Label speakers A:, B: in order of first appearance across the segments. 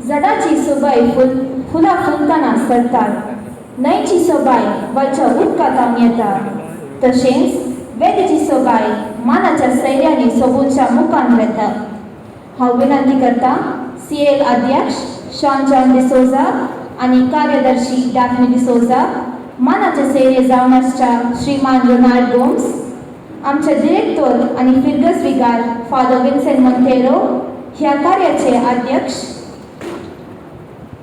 A: जडाची सोबाय फुल फुलां फुलतना सरतात, न्हंयची सोबाय वळच्या उदकांत येता, तशेंच वेदीची सोबाय मानाच्या सैऱ्यांनी सोबूनच्या मुखान वेता. हांव विनंती करता सीएल अध्यक्ष शॉन जॉन डिसोजा आनी कार्यदर्शी डाफनी डिसोजा, मानाचे सैरे जावन आसच्या श्रीमान रोनाल्ड गोम्स, आमचे डिरेक्tor आनी फिर्गज विगार फादर विन्सेंट मोंतेरो ह्या कार्याचे अध्यक्ष,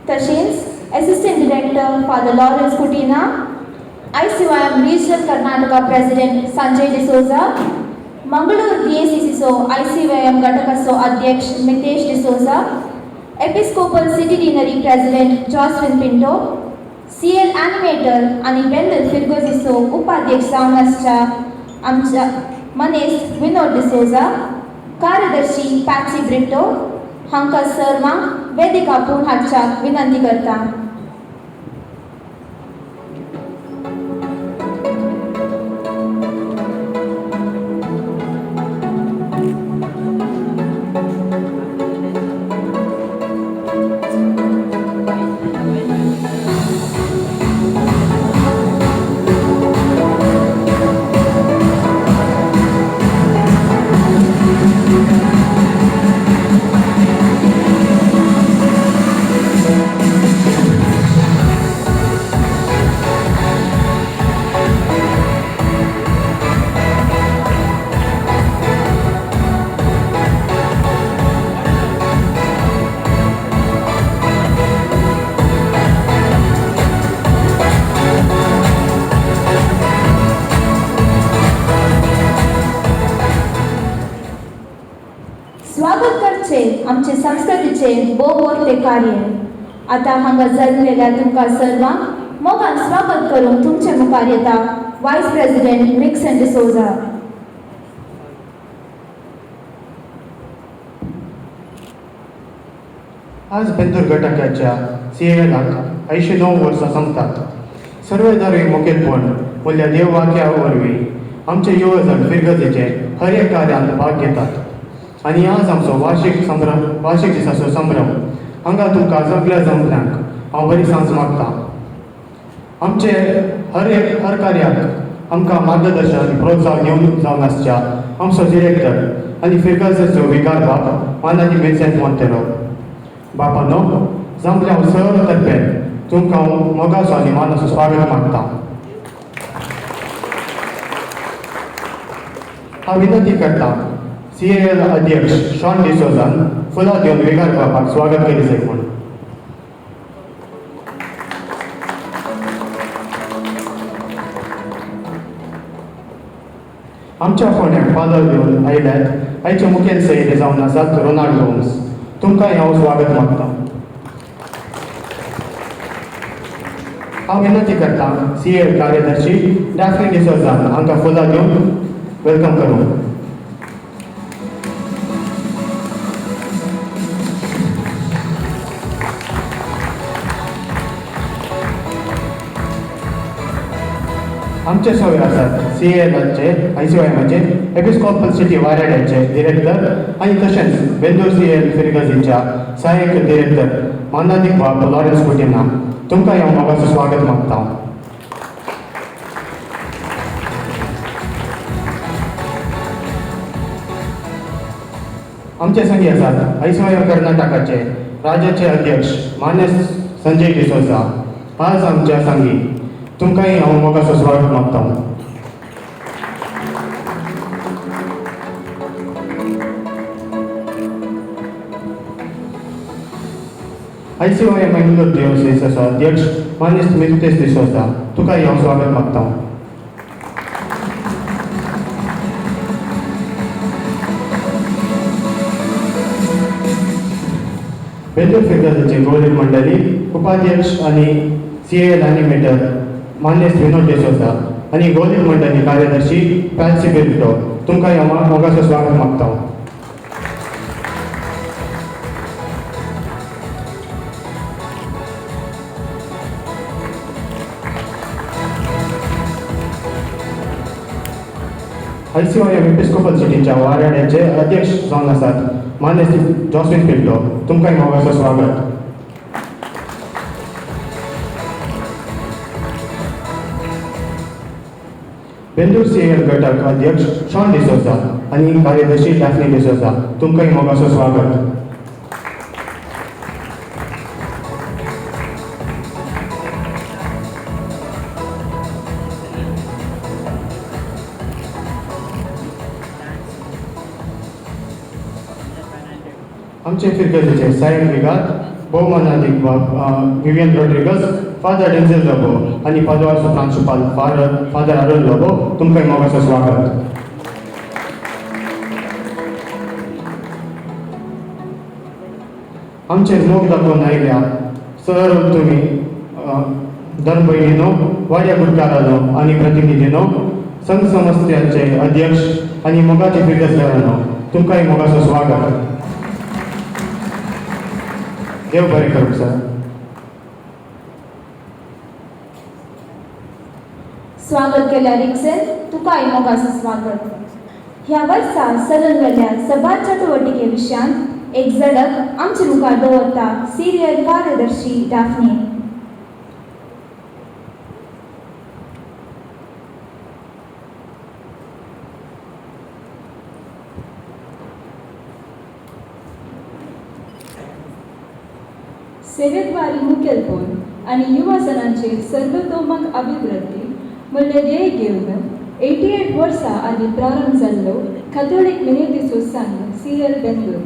A: तशेंच assistant director father Lawrence Coutinho, ICYM regional Karnataka president Sanjay D'Souza, Mangaluru ಡಿಎಸಿಸಿಸೋ ICYM ಘಟಕಸೋ ಅಧ್ಯಕ್ಷ Mitesh D'Souza, episcopal city deanery president Joswin Pinto, CL animator आनी बेंदल फिरगोजीसो उपाध्यक्ष जावन आसच्या आमच्या मनेस्त विनोद डिसोजा, कार्यदर्शी पॅची ब्रिटो हांकां सर्वांक वेदिका आपोवन हाडच्याक विनंती करता. स्वागत करचे आमचे संस्कृतीचे भोव ते कार्य. आतां हांगा जल्मलेल्या तुमकां सर्वांक मोगान स्वागत करूंक तुमचे मुखार येता वायस प्रेसिडेंट रिक्सन डिसोजा.
B: आज बेंदूर घटकाच्या सीएलाक 89 वर्सां सोंपतात. सर्वेदारूय मुखेलपण म्हणल्यार देववाक्या वरवीं आमचे युवजण फिरगजेचे हर एक कार्यांत भाग घेतात आनी आज आमचो वार्षिक संभ्रम, वार्षिक दिसाचो संभ्रम. हांगा तुमकां सगल्या जमल्यांक हांव बरी सांज मागता. आमचे हर एक हर कार्याक आमकां मार्गदर्शन आनी प्रोत्साहन दिवन जावन आसच्या आमचो डिरेक्टर आनी फिरगजेचो विकार बाब मानादी विन्सेंट मोंतेरो बापानो, जमल्या हांव सर्व तर्फे तुमकां हांव मोगाचो आनी मानाचो स्वागत मागता. हांव विनंती करता सीएल अध्यक्ष शॉन डिसोजान फुलां दिवन विकार बापाक स्वागत करी जाय म्हूण. आमच्या फोंड्याक पालव दिवन आयल्यात आयचे मुखेल सैरे जावन आसात रोनाल्ड गोम्स, तुमकां हांव स्वागत मागता. हांव विनंती करता सीएल कार्यदर्शी डॅफनी डिसोजान हांकां फुलां दिवन welcome करूं. आमचे सोय आसात सी एलाचे आयसीवायमाचे एपिस्कोपल सिटी वारेड्याचे डिरेक्टर आनी तशेंच बेंदूर सी एल फिरगजीच्या सहाय्यक डिरेक्टर मानादीक बाब लॉरेन्स कुटिना, तुमकां हांव मोगाचो स्वागत मागता. आमचे संगी आसात आयसीवायएम कर्नाटकाचे राज्याचे अध्यक्ष मान्य संजय डिसोजा, आज आमच्या संगी तुमकांय हांव मोगाचो स्वागत मागता. मागता. आयसीवायएम मंगलोर डिओसीसाचो अध्यक्ष मानेस्त मिल्तेस डिसोजा, तुकाय हांव स्वागत मागता. बेंदूर फिर्गजेचे गौरीव मंडळी उपाध्यक्ष आनी सीएल एनिमेटर मानेस्त विनोद डिसोजा आनी गौरीव मंडळी कार्यदर्शी पॅल्सी बिल्टो, तुमकां हांव मोगाचो स्वागत मागता. आयसीवायएम एपिस्कोपल सिटीच्या वाराड्याचे अध्यक्ष जावन आसात मानेस्त जॉस्विन पिल्टो, तुमकांय मोगाचो स्वागत. बेंदूर सीएल घटक अध्यक्ष शॉन डिसोजा आनी कार्यदर्शी डॅफ्नी डिसोजा, तुमकांय मोगाचो स्वागत. आमचे फिर्गजेचे सायब विगार भोवमानादीक बाब विवियन रॉड्रिगस, फादर डेन्झल लोबो आनी पादवाचो प्रांशुपाल फादर अरुण लोबो, तुमकां मोगाचो स्वागत. आमचेर मोग दाखोवन आयल्या सर तुमी धर्म भयणीनो, वाड्या गुरकारानो आनी प्रतिनिधीनो, संघ संस्थेचे अध्यक्ष आनी मोगाचे फिर्गजकारानो, तुमकांय मोगाचो स्वागत. देव बरें करूं सर.
A: स्वागत केल्या रिक्सन, तुकाय मोगाचो स्वागत. ह्या वर्सा सरून वेल्या सभार चटुवटिके विशयांत एक झडक आमचे मुखार दवरता सिरियल कार्यदर्शी डाफने.
C: सेवेद्वारी मुखेलपण आनी युवाजनांचे सर्वतोमक अभिवृद्धी म्हणले ध्येय घेवन 88 वर्सां आदीं प्रारंभ जाल्लो कॅथोलीक मिनेझीसो संघ सीएल बेंदूर,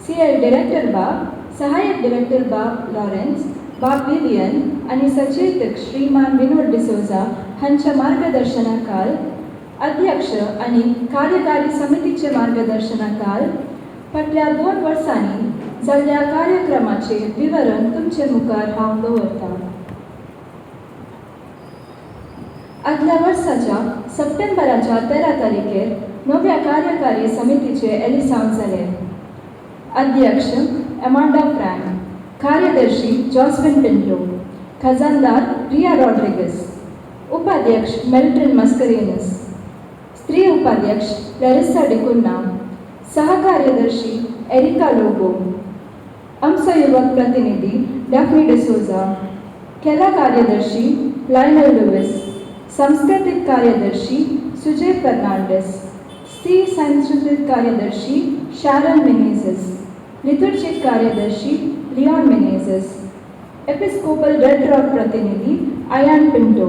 C: सीएल डिरेक्टर बाब, सहाय्यक डिरेक्टर बाब लॉरेन्स, बाब विवियन आनी सचेतक श्रीमान विनोद डिसोजा हांच्या मार्गदर्शनाखाल, अध्यक्ष आनी कार्यकारी समितीचे मार्गदर्शनाखाल फाटल्या 2 वर्सांनी जाल्ल्या कार्यक्रमाचे विवरण तुमचे मुखार हांव दवरतां. आदल्या वर्साच्या सप्टेंबराच्या 13 तारखेर नव्या कार्यकारी समितीचे एलिसांव जालें. अध्यक्ष एमांडा फ्रँक, कार्यदर्शी जॉस्विन पिंटो, खजानदार रिया रॉड्रिगस, उपाध्यक्ष मेल्ट्रिन मस्करेनस, स्त्री उपाध्यक्ष लॅरिसा डिकुन्ना, सहकार्यदर्शी एरिका लोबो, आमचो युवक प्रतिनिधी डॅफ्नी डिसोजा, कला कार्यदर्शी लायनल लुईस, सांस्कृतीक कार्यदर्शी सुजय फर्नांडीस, स्त्री सांस्कृतीक कार्यदर्शी शारन मिनेझस, लिथुर्जीक कार्यदर्शी लिओन मिनेझस, एपिस्कोपल रेड रॉक प्रतिनिधी आयान पिंटो,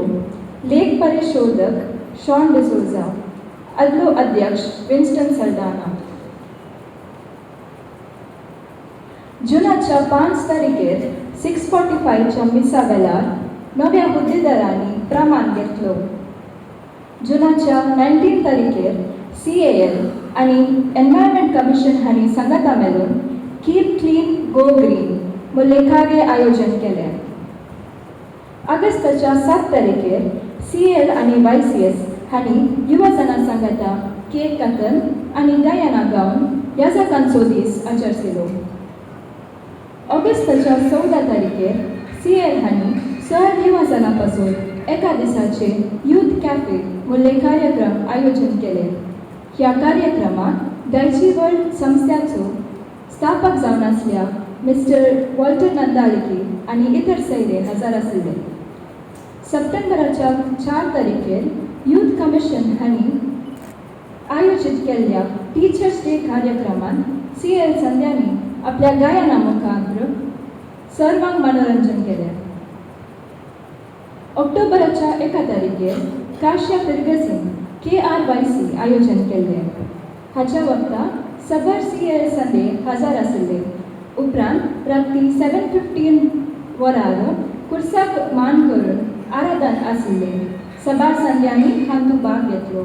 C: लेख परिशोधक शॉन डिसोजा, आदलो अध्यक्ष विन्स्टन सल्दाना. जुनाच्या 5 तारखेर 6:45च्या मिसा वेळार नव्या हुद्देदारांनी प्रमाण घेतलो. जुनाच्या 19 तारखेर सीएएल आनी एनवायरमेंट कमिशन हांणी सांगाता मेळून कीप क्लीन गो ग्रीन म्हणले कार्य आयोजन केलें. ऑगस्टाच्या 7 तारखेर सीएल आनी वायसीएस हांणी युवजना सांगाता केक कातन आनी डायना गावन याजकांचो दीस आचरलो. ऑगस्टाच्या 14 तारखेर सीएल हांणी 16 युवजना पासून एका दिसाचे यूथ कॅफे म्हणले कार्यक्रम आयोजन केले. ह्या कार्यक्रमाक दायची वर्ल्ड संस्थ्याचो स्थापक जावन आसल्या मिस्टर वॉल्टर नंदालिकी आनी इतर सैरे हजर आशिल्ले. सप्टेंबराच्या 4 तारखेर यूथ कमिशन हांणी आयोजीत केल्ल्या टिचर्स डे कार्यक्रमांत सीएल संध्यांनी आपल्या गायना मुखार सर्वांक मनोरंजन केलें. ऑक्टोबराच्या 1 तारखेर काश्या फिर्गजीन KRYC आयोजन केल्लें. हाच्या वक्ता सबर सी एल संदे हजर आशिल्ले. उपरांत राती 7:15 वरार कुर्साक मान करून आराधन आशिल्लें. सबार संध्यांनी हातूंत भाग घेतलो.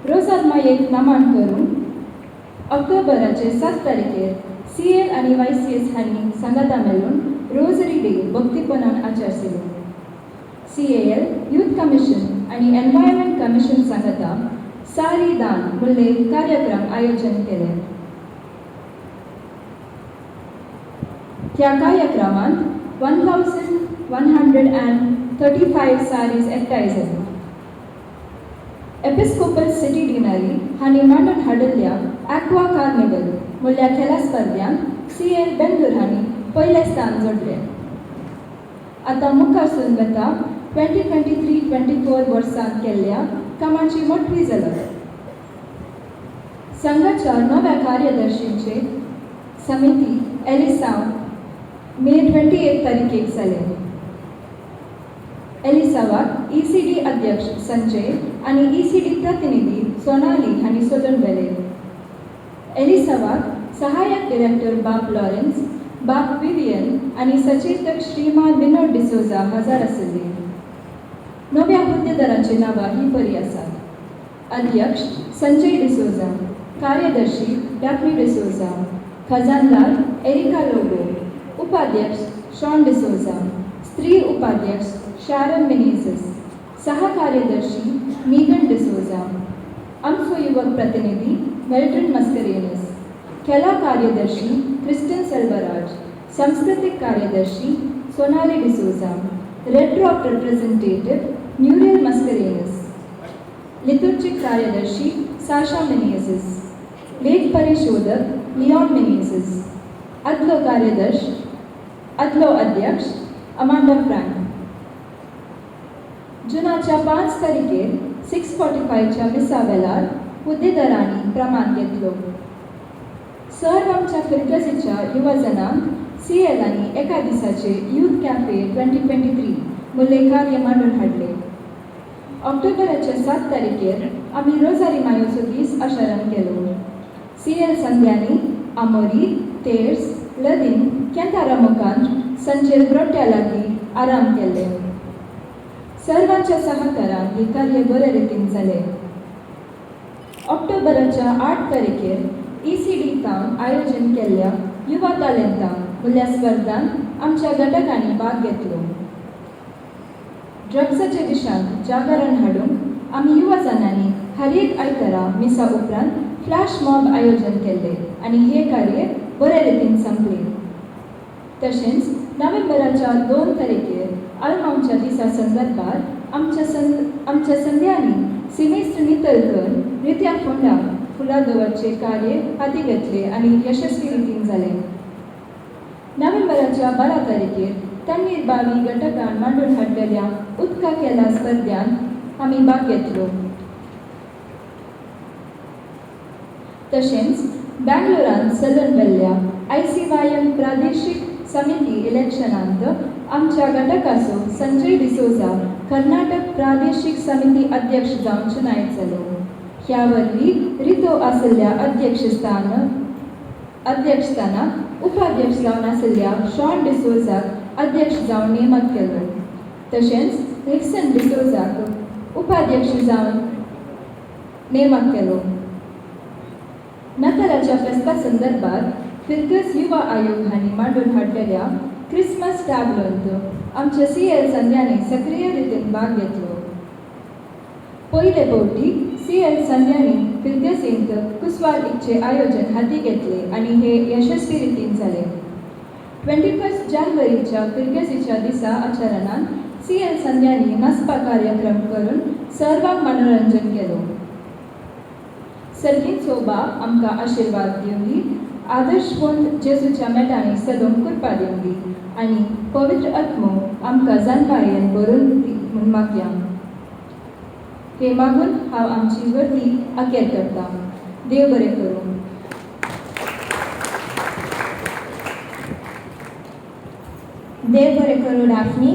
C: रोजाद मायेक नमन करून ऑक्टोबराचे 7 तारखेर CL आनी YCS हांणी सांगाता मेळून रोजरी डे भक्तीपणान आचरसिलो. CAL youth commission आनी एनवायरमेंट कमिशन सांगाता सारी दान मुल्ले कार्यक्रम आयोजन केले. ह्या कार्यक्रमांत 1135 सारीज एकठांय जाली. एपिस्कोपल सिटी डिनरी हांणी मांडून हाडिल्ल्या एक्वा कार्निवल म्हणल्यार खेळा स्पर्ध्यांत CL Bendur हांणी पयलें स्थान जोडलें. आतां मुखार सून वता 2023-24 वर्सांत केल्ल्या कामाची मोठी झलक. संघाच्या नव्या कार्यदर्शींचे समिती एलिसांव मे 28 तारखेक जालें. एलिसावाक ECD अध्यक्ष संजय आनी ECD प्रतिनिधी सोनाली हांणी सोदून व्हेले. एलिसावाक सहाय्यक डिरेक्टर बाब लॉरेन्स, बाब विवियन आनी सचेतक श्रीमान विनोद डिसोजा हजर आशिल्ले. नव्या हुद्देदारांची नांवां ही बरी आसात. अध्यक्ष संजय डिसोजा, कार्यदर्शी डॅफनी डिसोजा, खजानदार एरिका लोबो, उपाध्यक्ष शॉन डिसोजा, स्त्री उपाध्यक्ष शारन मिनेझस, सहकार्यदर्शी मीगन डिसोजा, आमचो युवक प्रतिनिधी मेल्टन मस्करेनस, कला कार्यदर्शी क्रिस्टन सेल्वराज, सांस्कृतिक कार्यदर्शी Sonali D'Souza, red drop representative Muriel Mascarenhas, liturgic कार्यदर्शी साशा मिनेझस, लेख परिशोधक लिओन मिनेझस, आदलो कार्यदर्श आदलो अध्यक्ष अमांडा फ्रँक. जुनाच्या 5 तारखेर 6:45च्या मिसा वेळार हुद्देदारांनी प्रमाण घेतलो. सर्व आमच्या फिर्गजीच्या युवजनांक CL एका दिसाचे यूथ कॅफे 2023 मुल्ले कार्य मांडून हाडले. ऑक्टोबराच्या 7 तारखेर आमी रोजारी मायोचो दीस आचरण केलो. CL संध्यांनी आमोरी, तेर्स, लदीन, केंतारा मुखार संचेर ग्रोट्या लागीं आराम केल्ले. सर्वांच्या सहकारान हे कार्य बरे रितीन जालें. ऑक्टोबराच्या 8 तारखेर ECD थावन आयोजन केल्ल्या युवा तालेंता म्हणल्यार स्पर्धांत आमच्या घटकांनी भाग घेतलो. ड्रग्साच्या दिशांत जागरण हाडूंक आमी युवा जाणांनी हर एक आयतारा मिसा उपरांत फ्लॅश मॉब आयोजन केल्ले आनी हे कार्य बरे रितीन संपले. तशेंच नोव्हेंबराच्या 2 तारखेर आल्मांवच्या दिसा संदर्भार आमच्या संध्यांनी सिमेस्त्र नितळ रित्या फोंडा फुलां दवरचे कार्य हाती घेतले आनी यशस्वी रितीन जालें. नोव्हेंबराच्या 12 तारखेर तन्नीर बावी घटकान मांडून हाडलेल्या उदका केला स्पर्ध्यांत आमी भाग घेतलो. तशेंच बँगलोरांत चलून वेल्ल्या ICYM प्रादेशीक समिती इलेक्शनांत आमच्या घटकाचो संजय डिसोजा कर्नाटक प्रादेशीक समिती अध्यक्ष जावन चुनायत जालो. ह्या वरवीं रितो आशिल्ल्या अध्यक्षस्थानाक उपाध्यक्ष जावन आशिल्ल्या शॉन डिसोजाक अध्यक्ष जावन नेमक केलो. तशेंच रिक्सन डिसोजाक उपाध्यक्ष जावन नेमक केलो. नातालाच्या फेस्ता संदर्भात फिर्गज युवा आयोग हांणी मांडून हाडलेल्या क्रिसमस टॅबलोंत आमच्या CL संध्यांनी सक्रीय रितीन भाग घेतलो. पयले फावटी CL संध्यांनी फिर्गजींत कुसवाल इकचें आयोजन हाती घेतले आनी हे यशस्वी रितीन जालें. 21 जानेवारीच्या फिर्गजीच्या दिसा आचरणांत CL संध्यांनी नाचपा कार्यक्रम करून सर्वांक मनोरंजन केलो. सर्गींचो बाप आमकां आशिर्वाद दिवंदी, आदर्शवंत जेजूच्या मेटांनी सदोंक कृपा दिवंदी आनी पवित्र आत्मो आमकां जाणवायेन भरून दी म्हूण मागया. हे मागून हांव आमची वर्दी अखेर करता. देव बरें करूं.
A: देव बरें करूं डॅफनी.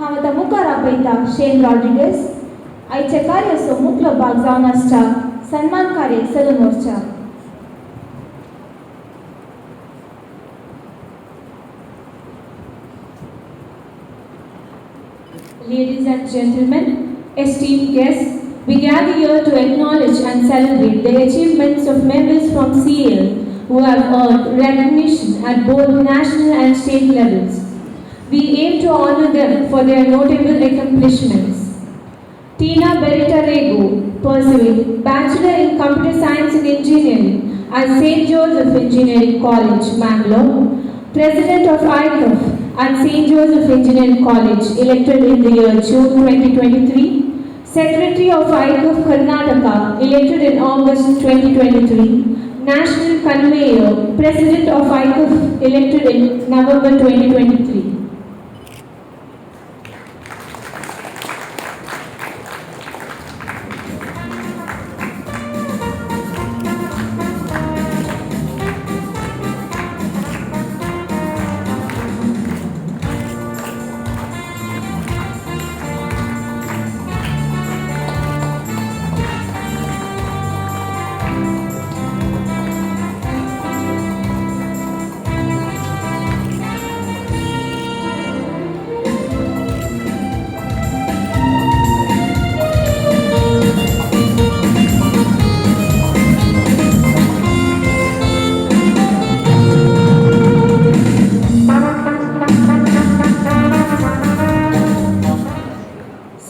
A: हांव आतां मुखार आपयता शेन रॉड्रिगस आयच्या कार्याचो मुखलो भाग जावन आसच्या सन्मान कार्य चलून वचच्या.
C: Ladies and gentlemen, esteemed guests, we gather here to acknowledge and celebrate the achievements of members from CL who have earned recognition at both national and state levels. We aim to honor them for their notable accomplishments. Tina Berita Rego, pursuing Bachelor in Computer Science and Engineering at St. Joseph Engineering College, Mangalore, President of ICUF at St. Joseph Engineering College, elected in the year June 2023, Secretary of ICUF Karnataka, elected in August 2023, National Conveyor, President of ICUF, elected in November 2023.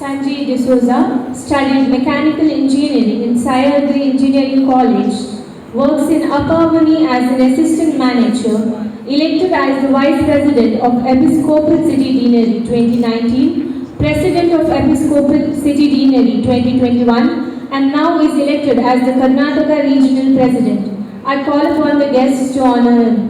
C: Sanjay D'Souza studied mechanical engineering in Sayadri Engineering College, works in Apavani as an assistant manager, elected as the vice president of Episcopal City Deanery 2019, president of Episcopal City Deanery 2021, and now is elected as the Karnataka Regional President. I call upon the guests to honor him.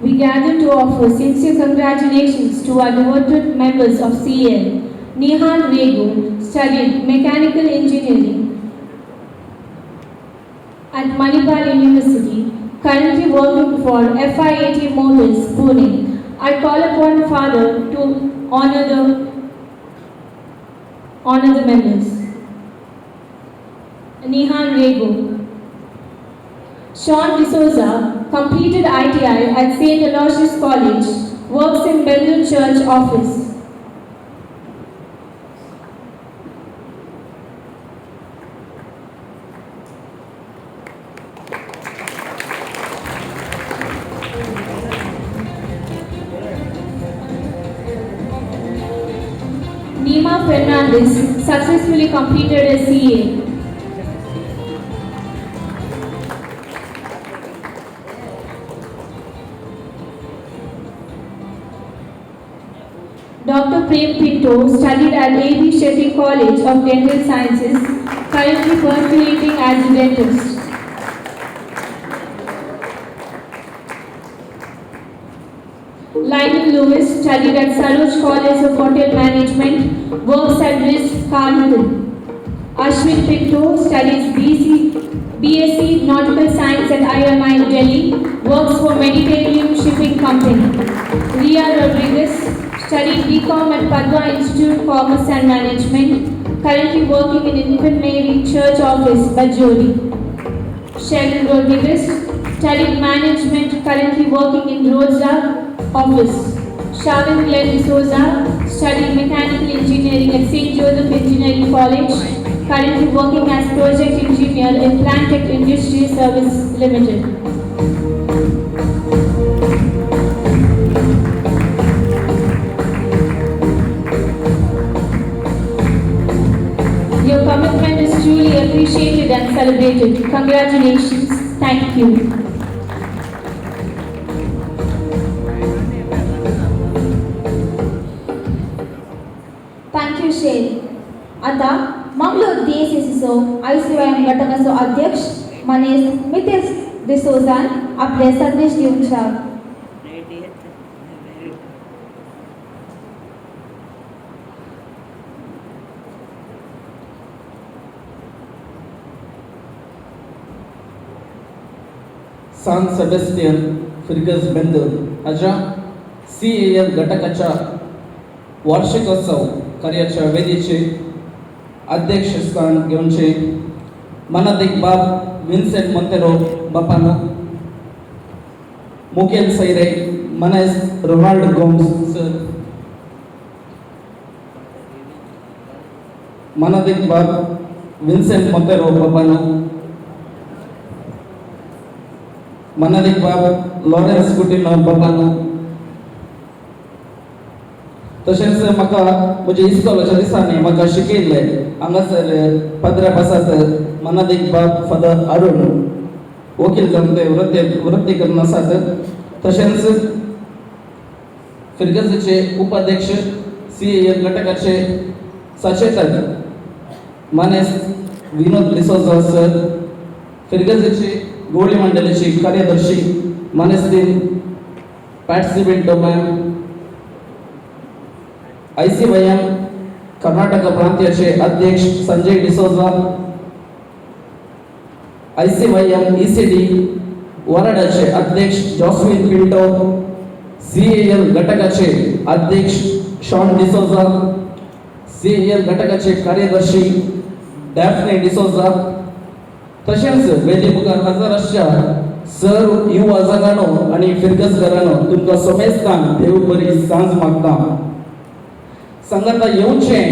C: We gather to offer sincere congratulations to our devoted members of CL. Nihal Regu studied mechanical engineering at Manipal University, currently working for FIAT Motors, Pune. I call upon Father to honor the members. Nihal Regu. Sean D'Souza completed ITI at St. Aloysius College, works in Bengal Church office. Nima Fernandez successfully completed a CA. Dr. Prem Pinto studied at A.B. Shetty College of Dental Sciences, currently percolating as a dentist. Lionel Lewis studied at Saroj College of Hotel Management, works at Ritz Carlton. Ashwin Pinto studies BSc Nautical Science at IMI Delhi, works for Mediterranean Shipping Company. Ria Rodriguez studied BCom at Padma Institute of Commerce and Management, currently working in Infant Mary Church Office, Bajoli. Cheryl Rodriguez studied management, currently working in Rosa Office. Shavin Glenn D'Souza studied mechanical engineering at St. Joseph Engineering College, currently working as project engineer in Plantech Industry Service Limited.
A: Your commitment is truly appreciated and celebrated. Congratulations. Thank you. Thank you, Shane. आता Mangalore DACCचो ICYM घटकाचो अध्यक्ष मनेश मितेश डिसोजान आपले संदेश दिवच्या.
D: सान Sebastian फिर्गज Bendur हाज्या CAL घटकाच्या वार्षिकोत्सव कार्याच्या वेदीचे अध्यक्षस्थान घेवचे मनादीक बाब विन्सेंट मोंतेरो बापानो, मुखेल सैरे मनेस रोनाल्ड गोम्स सर, मनादीक बाब विन्सेंट मोंतेरो बापानो, मनादीक बाब लॉरेन्स कुटिनो बापानो, तशेंच म्हाका म्हज्या इस्कोलाच्या दिसांनी म्हाका शिकयल्लें हांगासर पदरा पासात मनादीक बाब फादर अरुण वकील जावन ते वृत्ती करून आसात. तशेंच फिर्गजेचे उपाध्यक्ष CAL घटकाचे सचेतक मानेस विनोद डिसोजा सर, फिर्गजेचे गोळी मंडळाची कार्यदर्शी मानेस्तीन Patsy Pinto ma'am, ICYM Karnataka प्रांत्याचे अध्यक्ष संजय डिसोजा, ICYM ECD वराडाचे अध्यक्ष जॉस्विन पिंटो, CAL घटकाचे अध्यक्ष शॉन डिसोजा, CAL घटकाचे कार्यदर्शी डॅफ्ने डिसोजा, तशेंच वेदी मुखार हजर आसच्या सर युवा जगानो आनी फिर्गजकारांनो, तुमकां समेस्तांक देव बरी सांज मागता. सांगाता येवचें,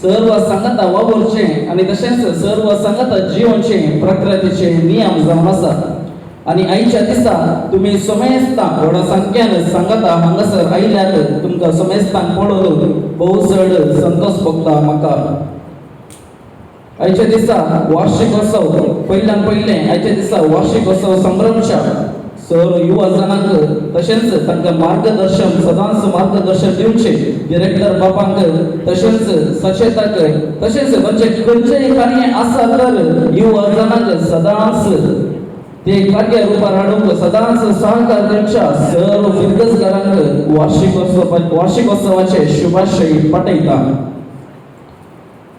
D: सर्व सांगाता वावुरचें आनी तशेंच सर्व सांगाता जियोवचें प्रकृतीचे नियम जावन आसा. आनी आयच्या दिसा तुमी समेस्तां व्हडा संख्यान सांगाता हांगासर आयल्यात, तुमकां समेस्तांक पळोवन भोव चड संतोश भोगता म्हाका. आयच्या दिसा वार्षिकोत्सव पयल्यान पयलें आयच्या दिसा वार्षिकोत्सव संभ्रमच्या सर युवा जणांक तशेंच तांकां मार्गदर्शन सदांच मार्गदर्शन दिवचें डिरेक्टर बापांक तशेंच सचेतक तशेंच तांचें खंयचेय कार्य आसा तर युवा जणांक सदांच ते कार्य रुपार हाडूंक सदांच सहकार दिवच्या सर्व फिर्गजकारांक वार्षिकोत्सवाचे शुभाशय पाठयता.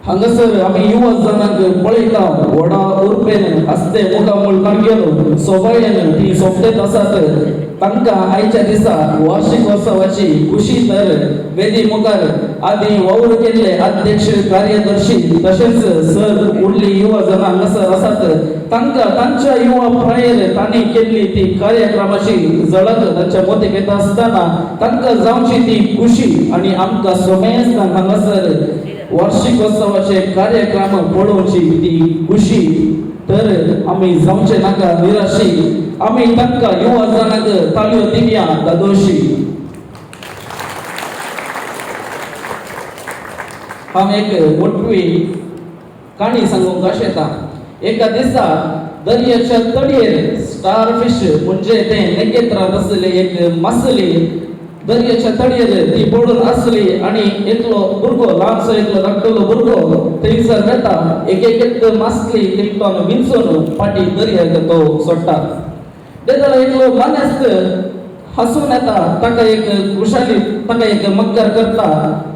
D: हांगासर आमी युवा जणांक पळयता व्हडा उर्बेन आसते मुखामूळ काडगेलो सोबायेन ती सोंपतेत आसात. तांकां आयच्या दिसा वार्षिकोत्सवाची खुशी तर वेदी मुखार आदी वावर केल्ले अध्यक्ष कार्यदर्शी तशेंच सर उरली युवा जणां हांगासर आसात. तांकां तांच्या युवा प्रायेर तांणी केल्ली ती कार्यक्रमाची झळक तांच्या मोतीक येता आसतना तांकां जावची ती खुशी आनी आमकां समेस्तांक हांगासर वार्षिकोत्सवाचे कार्यक्रम पळोवची ती खुशी तर आमी जावचे नाका निराशी, आमी तांकां युवा जणांक ताळयो दिवया दादोशी. हांव एक मोटवी काणी सांगूंक आशेता. एका दिसा दर्याच्या तडयेर स्टार फिश म्हणजे तें नखेत्रांत आसलें एक मासली दर्याच्या तडयेर ती पडून आसली आनी एकलो भुरगो ल्हानसो एकलो धाकटलो भुरगो थंयसर वेता एक एक मासली निमतान विंचून फाटी दर्याक तो सोडटा. तेदळा एकलो मानेस्त हांसून येता, ताका एक खुशाली ताका एक मक्कर करता,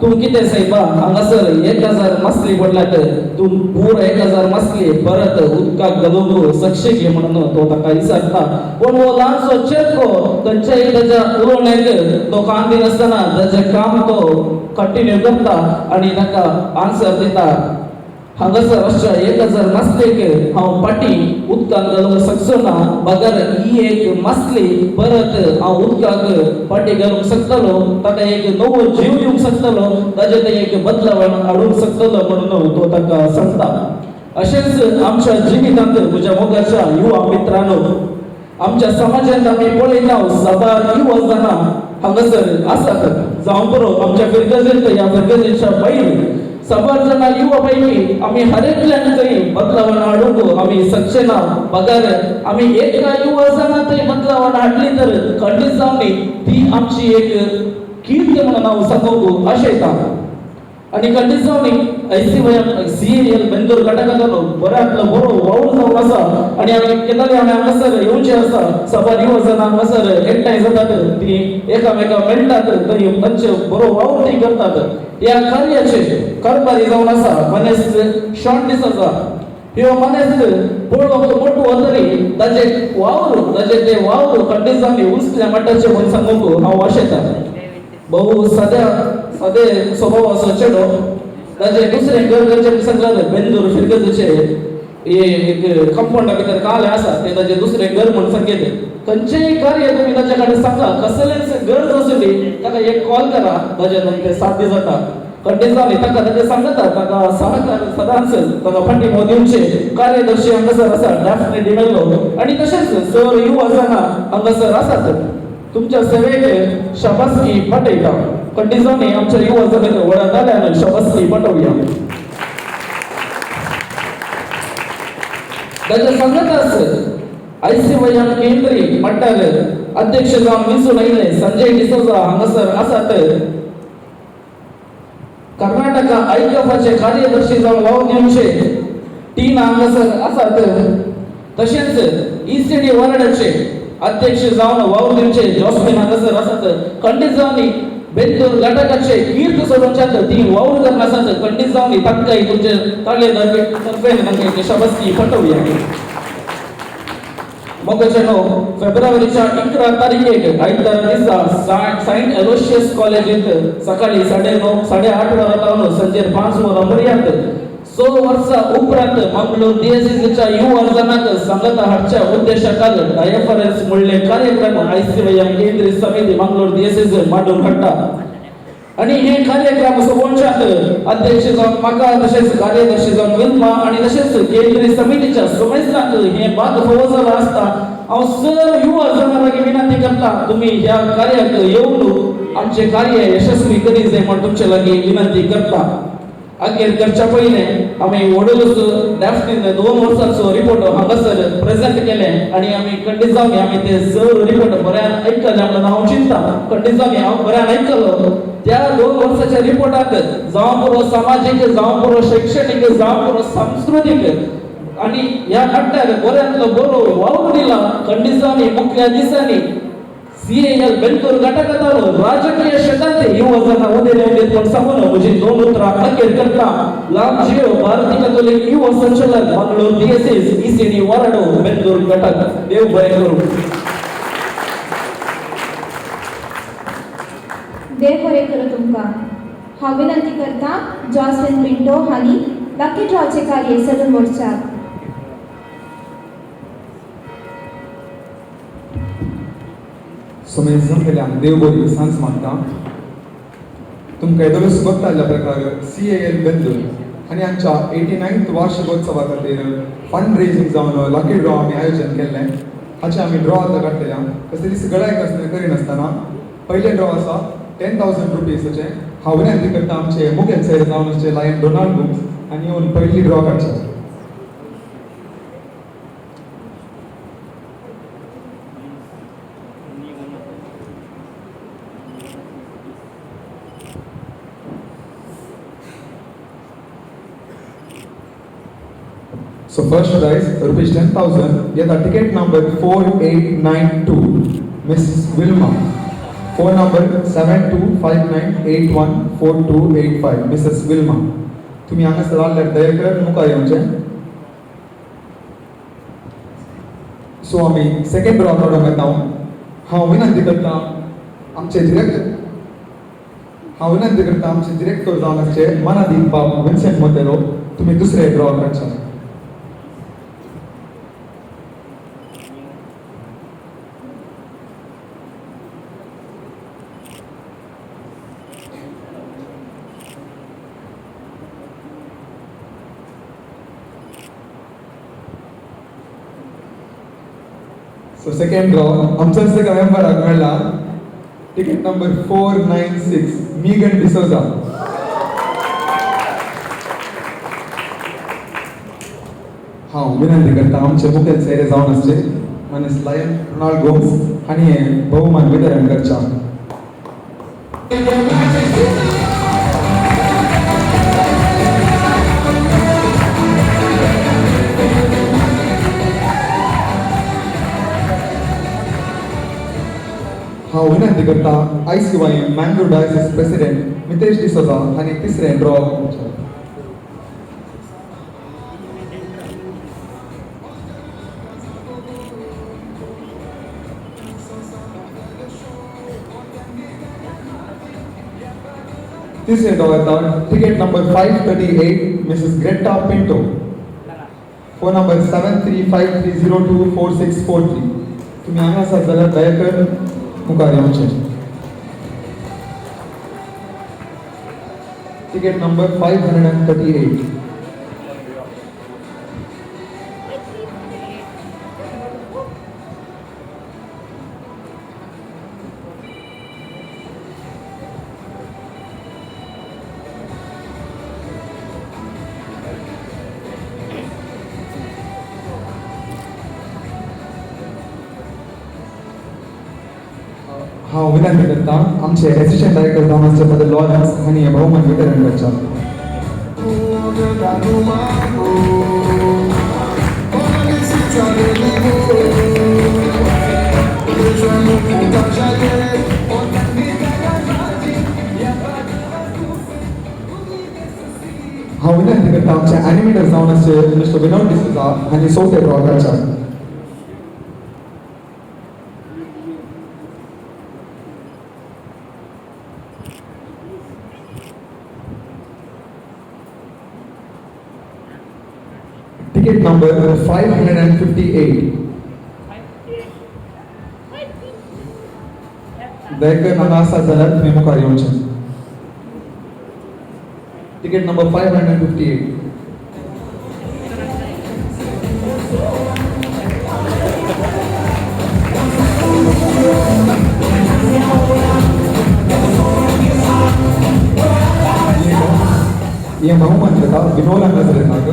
D: तूं कितें सायबा हांगासर 1000 मासली पडल्यात, तूं पुरो 1000 मासली परत उदकाक घालूंक सकशे घे म्हणून तो ताका विचारता. पूण हो ल्हानसो चेरको खंयच्याय ताच्या उलोवण्याक तो कान दिनासतना ताचें काम तो कंटिन्यू करता आनी ताका आन्सर दिता, हांगासर अशा 1000 मासलेक हांव फाटीं उदकांत घालूंक शकचो ना, बगर ही एक मासली परत हांव उदकाक फाटीं घालूंक शकतलो, ताका एक नवो जीव दिवंक शकतलो, ताजे तें एक बदलाव हाडूंक शकतलो म्हणून तो ताका सांगता. अशेंच आमच्या जिवितांत म्हज्या मोगाच्या युवा मित्रांनो, आमच्या समाजांत आमी पळयता साबार युवा जाणां हांगासर आसात, जावं बरो आमच्या फिर्गजेंत ह्या फिर्गजेच्या भायर साबार जाणां युवा पैकी आमी हर एकल्यान थंय बदलावण हाडूंक आमी शकचे ना बगर आमी एका युवा जाणां थंय बदलावण हाडली तर खंडीत जावन ती आमची एक कीर्त म्हणून हांव सांगूंक आशयता. आनी खंडीत जावन ICYM CAL Bendur घटकाचो बऱ्यांतलो बरो वावर जावन आसा आनी आमी केन्ना आमी हांगासर येवचे आसा. साबार युवा जाणां हांगासर एकठांय जातात, ती एकामेका मेळटात, थंय तांचे बरो वावर ती करतात. ह्या कार्याचे कारभारी जावन आसा मनेस्त शॉन डिसोजा. ह्यो मनेस्त पळोवंक मोटो तरी ताजे वावर ताजे ते वावर खंडीत जावन उंचल्या मट्टाचे म्हूण सांगूंक हांव आशेतां. बहु साद्या सादे स्वभावाचो चेडो ताजे दुसरें घर करचें सांगलां बेंदूर फिरगजेचे एक कंपाउंडा भितर काले आसा तें ताजें दुसरें घर म्हूण सांगलें. खंयचेय कार्य तुमी ताच्या कडेन सांगा, कसलेंच गरज आसली ताका एक कॉल करा, ताजे तें साध्य जाता. खंडीत जावन ताका ताजें सांगता, ताका सहकार सदांच ताका फाटीं दिवचे कार्यदर्शी हांगासर आसा डॅफने डिमेल्लो आनी तशेंच सर युवा जाणां हांगासर आसात. तुमच्या सेवेक शाबासकी पाठयता. खंडीत जावन आमच्या युवा जाणांक व्हडा ताळ्यान शाबासकी पाठोवया. ताच्या सांगताच ICYM केंद्रीय मट्टार अध्यक्ष जावन वेंचून आयिल्ले संजय डिसोजा हांगासर आसात. कर्नाटका आयकफाचे कार्यदर्शी जावन वावर दिवचे टीना हांगासर आसात. तशेंच ECD वार्डाचे अध्यक्ष जावन वावर दिवचे जॉस्मिन हांगासर आसात. खंडीत जावन बेंदूर घटकाचे कीर्त सोडोवच्यात ती वावर करून आसात. खंडीत जावन तांकां तुमचे ताळे तर्फेन तांकां शाबासकी पटोवया. मोगाचेनो फेब्रुवारीच्या 11 तारखेक आयतारा दिसा सेंट एलोशियस कॉलेजींत सकाळी 9:30 8:30 वरां लावन संजेर 5 वरां पर्यंत 6 वर्सां उपरांत मंगळूर डीएससीच्या युवा जणांक सांगता हाडच्या उद्देशाखाल डायफरन्स म्हणले कार्यक्रम ICYM केंद्रीय समिती मंगळूर डीएससी मांडून हाडटा. आनी हे कार्यक्रम सोबोवच्यात अध्यक्ष जावन म्हाका तशेंच कार्यदर्शी जावन विल्मा आनी तशेंच केंद्रीय समितीच्या समेस्तांक हे भाग फावो जालो आसता. हांव सर युवा जाणां लागीं विनंती करता, तुमी ह्या कार्याक येवन आमचें कार्य यशस्वी करीत जाय म्हूण तुमचे लागीं विनंती करता. अखेर करच्या पयलें आमी वडलोच डॅफनीन 2 वर्सांचो रिपोर्ट हांगासर प्रेजेंट केले आनी आमी खंडीत जावन आमी ते सर रिपोर्ट बऱ्यान आयकले म्हणून हांव चिंता. खंडीत जावन हांव बऱ्यान आयकलो. त्या 2 वर्साच्या रिपोर्टात जावं पुरो सामाजीक, जावं पुरो शैक्षणीक, जावं पुरो सांस्कृतीक आनी ह्या नाट्यार बऱ्यांतलो बरो वावर दिला. खंडीत जावन मुखल्या दिसांनी CAL Bendur घटकांत राजकीय क्षेत्रांत युवा जाणां उदेले उदेत म्हूण सांगून म्हजी 2 उतरां अखेर करता. लाभ जियो भारतीय कथोलीक युवा संचलन मंगळूर DSS ECD वाराडो बेंदूर घटक. देव बरें करूं.
A: देव बरें करूं तुमकां. हांव विनंती करता जॉस्लिन पिंटो हांणी लकी ड्रॉचें कार्य सदून व्हरच्याक.
E: सो मी जमलेल्यांक देव बरी सांज मागता. तुमकां येदोळूच गोत्ताल्ल्या प्रकार CAL Bendur आनी आमच्या 89th वार्षिकोत्सवा खातीर फंड रेजिंग जावन लकी ड्रॉ आमी आयोजन केल्लें. हाचें आमी ड्रॉ आतां काडटले. कसलीच गळाय कसलें करिनासतना पयलें ड्रॉ आसा 10,000 रुपीसाचें. हांव विनंती करता आमचे मुखेल सर जावन आसचे लायन डोनाल्ड गोम्स आनी येवन पयली ड्रॉ काडचे. So first prize, rupees 10,000, yet ticket number 4892, Mrs. Wilma. Phone number 7259814285, Mrs. Wilma. तुम्ही हांगासर आसल्यार दया कर मुखार येवचें. सो आमी सेकंड ड्रॉ काडूंक येता. हांव विनंती करता आमचे डिरेक्टर, हांव विनंती करता आमचे डिरेक्टर जावन आसचे मनादीप बाब विन्सेंट मोतेरो, तुमी दुसरे ड्रॉ काडचे. सो सेकंड ड्रॉ आमच्याच एका मेंबराक मेळ्ळा. Ticket number 496, Megan D'Souza. हांव विनंती करता आमचे मुखेल सोयरे जावन आसचे मानेस्त लायन रोनाल्ड गोम्स हांणी हें भोवमान वितरण करचें. हांव विनंती करता ICYM Mangalore diocese president Mitesh D'Souza हांणी तिसरें ड्रॉ करचें. तिसरें ड्रॉ येता ticket number 538 Mrs Greta Pinto, phone number 7353024643. तुमी हांगा आसात जाल्यार दया करून मुखार येवचें. Ticket number 538. हांव विनंती करता आमचे एसिस्टंट डायरेक्टर जावन आसचे फादर लॉरन्स हांणी हें भोवमान वितरण करचें. हांव विनंती करता आमचे एनिमेटर जावन आसचे मिस्टर विनोद डिसोजा हांणी चवथें ड्रॉ करचें. Ticket number 558. दयाकर हांगा आसात जाल्यार तुमी मुखार येवचें. Ticket number 558. हे बहुमान जाता विनोद नजरेताक.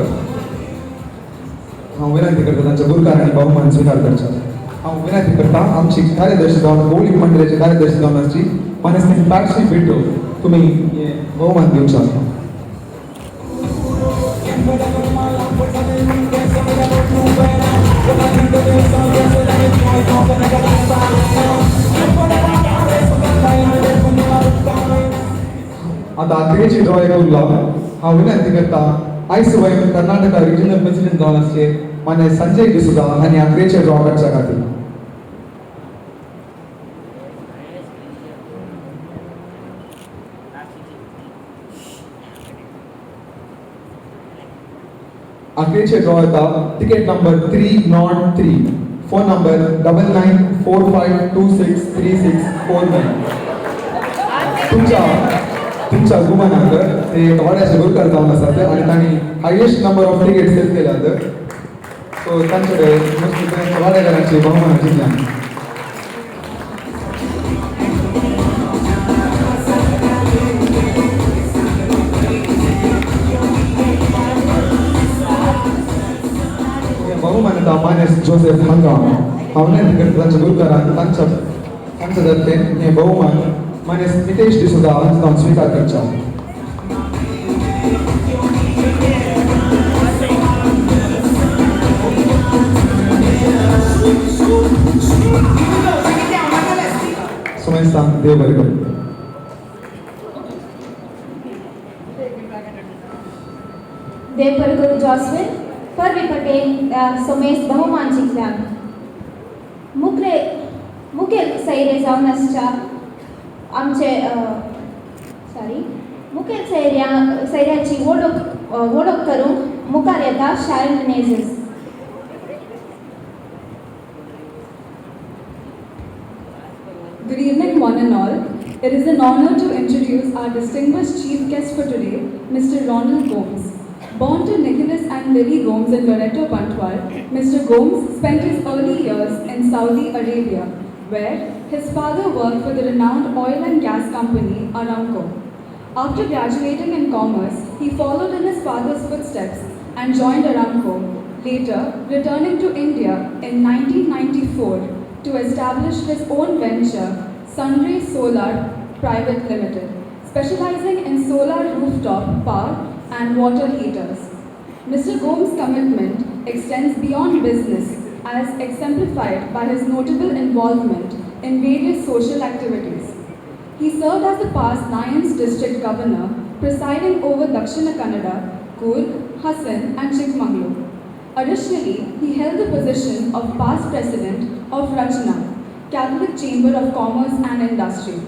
E: हांव विनंती करता तांच्या गुरकार आनी बहुमान स्विकार करचो. हांव विनंती करता आमची कार्यदर्शी जावन मौलीक मंडळाचे कार्यदर्शी जावन आसची मानेस्त पॅक्सी भेटो तुमी हे बहुमान दिवचो. आतां आखरेची ड्रॉ एक उरला. हांव विनंती करता ICYM Karnataka regional president जावन आसचे माने संजय डिसोजा हांणी आखरेचे ड्रॉ करच्या खातीर. आखरेचे ड्रॉ येता ticket number 303, phone number 9945263649. तुमच्या तुमच्या गुमानाक ते वाड्याचे गुरकार जावन आसात आनी तांणी highest number of ticket sale केल्यात. सो तांचे कडेन वाड्याकारांची बहुमान जिखल्या. बहुमान येता मानेस्त जोसेफ हांगा. हांव विनंती करता तांच्या गुरकारान तांच्या तांच्या तर्फेन हें बहुमान मानेस्त मितेश डिसोजा हांचो जावन स्विकार करचो. सुमेस्तांक देव बरें करूं.
A: देव बरें करूं जॉस्विन. परवी पटेल सोमेस बहुमान जिखल्या. मुखेल सैरे जावन आसच्या आमचे सॉरी मुखेल सैऱ्याची वळख करूंक मुखार येता Sharon Menezes.
C: Good evening, one and all. It is an honor to introduce our distinguished chief guest for today, Mr. Ronald Gomes. Born to Nicholas and Lily Gomes in Loreto, Bantwal, Mr. Gomes spent his early years in Saudi Arabia, where his father worked for the renowned oil and gas company Aramco. After graduating in commerce, he followed in his father's footsteps and joined Aramco, later returning to India in 1994 to establish his own venture, Sunrey Solar Private Limited, specializing in solar rooftop power and water heaters. Mr. Gomes' commitment extends beyond business, as exemplified by his notable involvement in various social activities. He served as the past Lions District Governor, presiding over Dakshina Kannada, Coorg, Hassan, and Chikmagalur. Additionally, he held the position of past president of Rachna, Catholic Chamber of Commerce and Industry,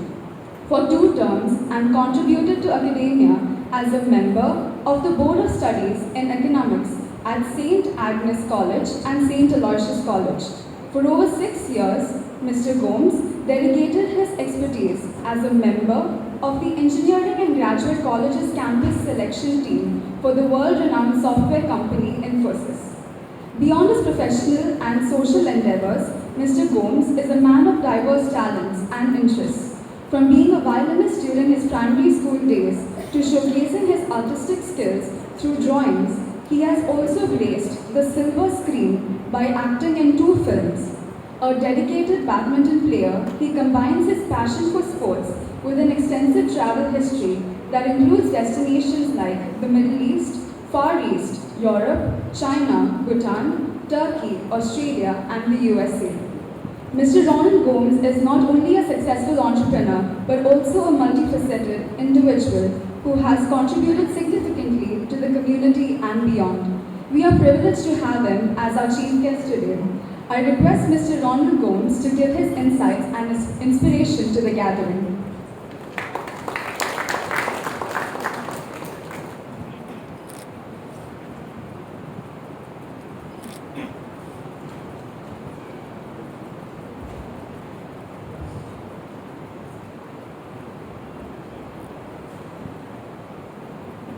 C: for 2 terms and contributed to academia as a member of the Board of Studies in Economics at St. Agnes College and St. Aloysius College. For over 6 years, Mr. Gomes dedicated his expertise as a member of the Engineering and Graduate College's campus selection team for the world-renowned software company Infosys. Beyond his professional and social endeavors, Mr. Gomes is a man of diverse talents and interests. From being a violinist during his primary school days to showcasing his artistic skills through drawings, he has also graced the silver screen by acting in 2 films. A dedicated badminton player, he combines his passion for sports with an extensive travel history that includes destinations like the Middle East, Far East, Europe, China, Bhutan, Turkey, Australia, and the USA. Mr. Ronald Gomes is not only a successful entrepreneur, but also a multifaceted individual who has contributed significantly to the community and beyond. We are privileged to have him as our chief guest today. I request Mr. Ronald Gomes to give his insights and his inspiration to the gathering.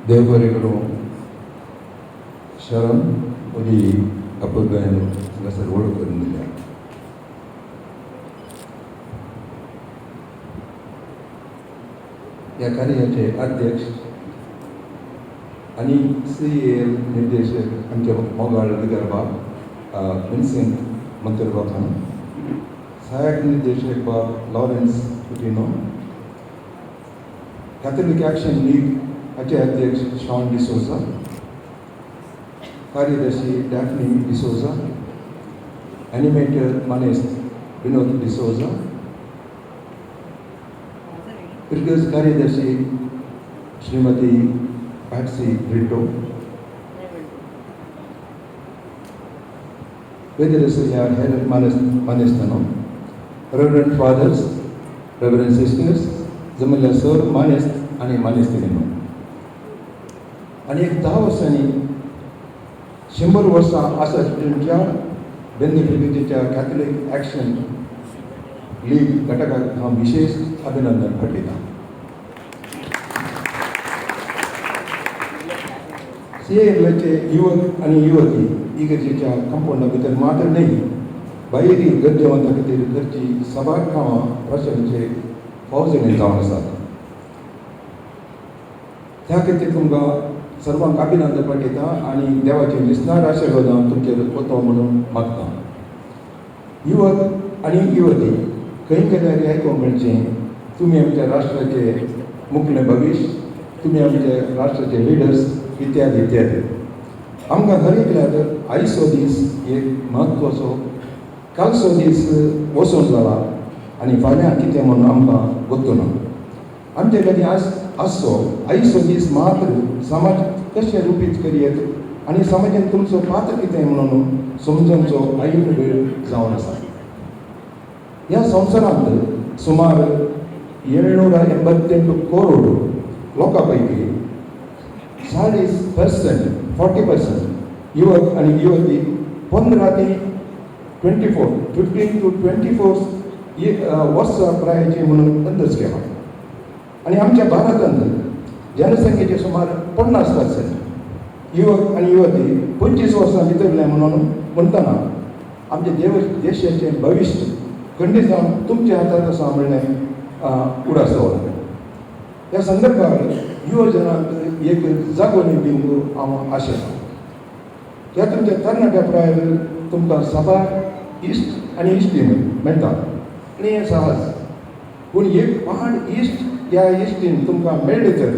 F: ದೇವರಿಗಳು Sharan ಒಲಿ ಅಪ್ಪಗಾಯನು ಹಾಂಗಾಸರ್ ಒಳಗೆ ಬಂದಿಲ್ಲ. ह्या कार्याचे अध्यक्ष आनी C L निर्देशक आमचे मोगाळ विदर्भा विन्सेंट मंतरबाब खान, सहायक निर्देशक बाब Lawrence Coutinho, Catholic Action League हाचे अध्यक्ष शॉन डिसोजा, कार्यदर्शी डॅफनी डिसोजा, एनिमेटर मानेस्त विनोद डिसोजा, फिरगज कार्यदर्शी श्रीमती पॅट्सी ब्रिटो, वेदरसल्या हेर मानेस्तानो, रेवरंड फादर्स, रेवरंड सिस्टर्स, जमल्ल्या सर मानेस्त आनी मानेस्तिनीनो. आनी एक 10 वर्सांनी 100 वर्सां आसा तुमच्या बेंदे फिरगजेच्या कॅथलिक ॲक्शन लीग घटकाक हांव विशेष अभिनंदन पाठयतां. सी एलाचे युवक आनी युवती इगर्जेच्या कंपाउंडा भितर मात्र न्हय भायरी गरजेवंता खातीर करची साबार कामां राष्ट्रांचे फावजणी जावन आसात. त्या खातीर तुमकां सर्वांक अभिनंदन पाठयता आनी देवाचे विस्नार आशिर्वाद हांव तुमचेर वतो म्हणून मागता. युवक आनी युवती खंय गेल्यार आयकूंक मेळचें तुमी आमच्या राष्ट्राचे मुखलें भविश्य, तुमी आमच्या राष्ट्राचे लिडर्स इत्यादी इत्यादी. आमकां हर एकल्याक आयचो दीस एक म्हत्वाचो, कालचो दीस वचून जाला आनी फाल्यां कितें म्हणून आमकां गोत्तू ना. आमचे लागीं आसचो आयचो दीस मात्र समाज कशें रुपीत करयेत आनी समाजान तुमचो पात्र कितें म्हणून समजूनचो आयिल्लो वेळ जावन आसा. ह्या संवसारांत सुमार 788 करोड लोकां पैकी 40%, 40% युवक आनी युवती 15 ते 24, 15 to 24 वर्सां पिरायेची म्हणून अंदाज केला. आनी आमच्या भारतांत जनसंख्येचे सुमार 50% युवक आनी युवती 25 वर्सां भितरले म्हणून म्हणटना आमच्या देशाचें भविश्य खंडीत जावन तुमच्या हातांत आसा म्हणलें उडास दवरलें. ह्या संदर्भार युवजनांक एक जागोवणी दिवंक हांव आशेतां. ह्या तुमच्या तरणाट्या प्रायर तुमकां साबार इश्ट आनी इश्टीन मेळटा आनी हें सहज. पूण एक पाड इश्ट ह्या इश्टीन तुमकां मेळ्ळें तर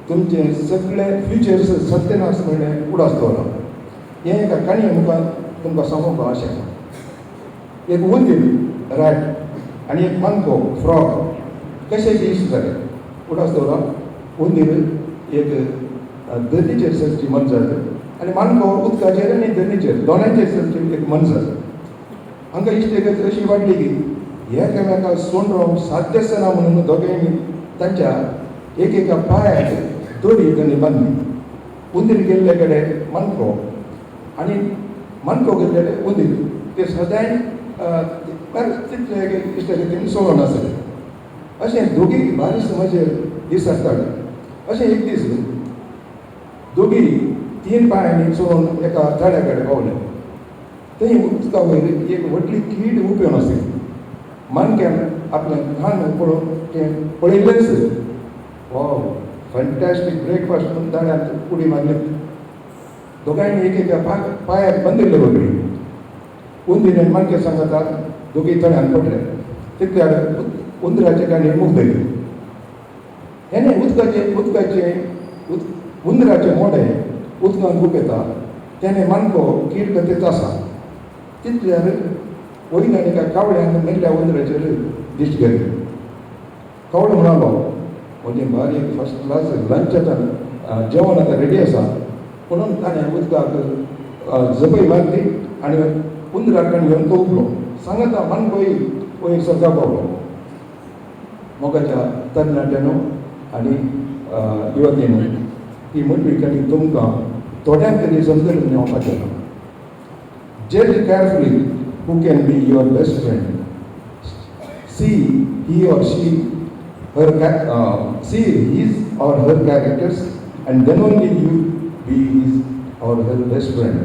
F: तुमचें सगळें फ्युचर्स सत्यनाश म्हणलें उडास दवरला. हें एका काणये मुखार तुमकां सांगूंक आशें आसा. एक उंदीर रॅट आनी एक मानको फ्रॉग कशें इश्ट जालें उडास दवरा. उंदीर एक धरणीचेर चलची मनजात आनी मानको उदकाचेर आनी धरणीचेर दोनांयचेर चलची एक मनजात. हांकां इश्ट अशी वाडली की एकामेका सोंड रावंक साध्य आसना म्हणून दोगांयनी तांच्या एक एका पांयाक दोरी तांणी बांदली. उंदीर गेल्ले कडेन मानको आनी मानको गेल्ले कडेन उंदीर ते सदांय तितले इश्टागतीन सोडून आसले. अशें दोगी बारीक समजेर दीस आसताले. अशें एक दीस दोगी तीन पांयांनी चलोवन एका तळ्या कडेन पावले. थंय उदका वयर एक व्हडली कीड उबी आसली. मानक्यान आपलें खाण पळोवन तें पळयलेंच. वाव, फॅन्टॅस्टीक ब्रेकफास्ट म्हणून तळ्यांत उडी मारली. दोगांयनी एक एका पांयाक बांदिल्ले वगळी. उंदीर आनी मानके सांगतात दोगी तळ्यान पडले. तितल्यार उंदराचे काणी मुगदली. हेणे उदकाचे उदकाचे उंदराचे मोडे उदकांत उपेता तेणें मानको कीड कथेच आसा. तितल्यार वयल्यान एका कावळ्यान मेल्ल्या उंदराचेर दिश्ट गेली. कावळो म्हणालो, म्हजें बारीक फर्स्ट क्लास लंच आतां जेवण आतां रेडी आसा. म्हणून ताणें उदकाक जपय मारली आनी उंदराक घेवन तो उपलो. सांगता मानकोय वयर सरका पावलो. मोगाच्या तरणाट्यानो आनी युवतीनो ही मोटवी काणी तुमकां थोड्यांक तरी समजून मेळपाचें ना. Judge carefully who can be your best friend. See he or she her see his or her characters and then only you be his or her best friend.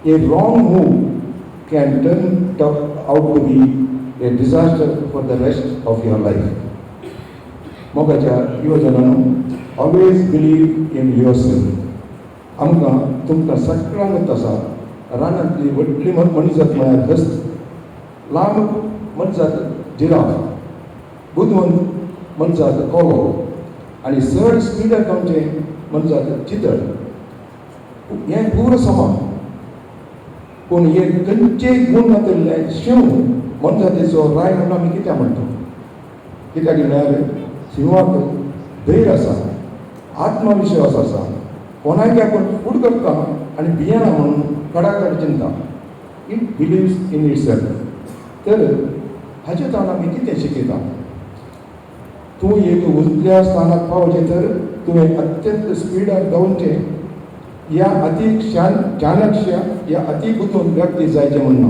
F: A wrong move can turn out to be a disaster for the rest of your life. मोगाच्या युवजनांनो, always believe in yourself. आमकां तुमकां सगळ्यांक आसा रानांतली व्हडली मनीसजात म्हळ्यार हस्त, लांब मनजात जिराफ, बुदवंत मनजात कोलो आनी चड स्पिडार आमचें मनजात चितळ. हें पूर समा. पूण हे खंयचेय गूण नातिल्लें शींव मनजातीचो राय म्हणून आमी कित्याक म्हणटा? कित्याक म्हळ्यार शिंवाक धैर्य आसा, आत्मविश्वास आसा, कोणाक आपूण फूड करता आनी भियेना म्हणून कडाकड चिंता. It believes in itself. तर हाचे ताण आमी कितें शिकयता? तूं एक उजल्या स्थानाक पावचें तर तुवें अत्यंत स्पिडार धांवचें या अती चाणक्य या अती बुदवंत व्यक्ती जायचें म्हण ना.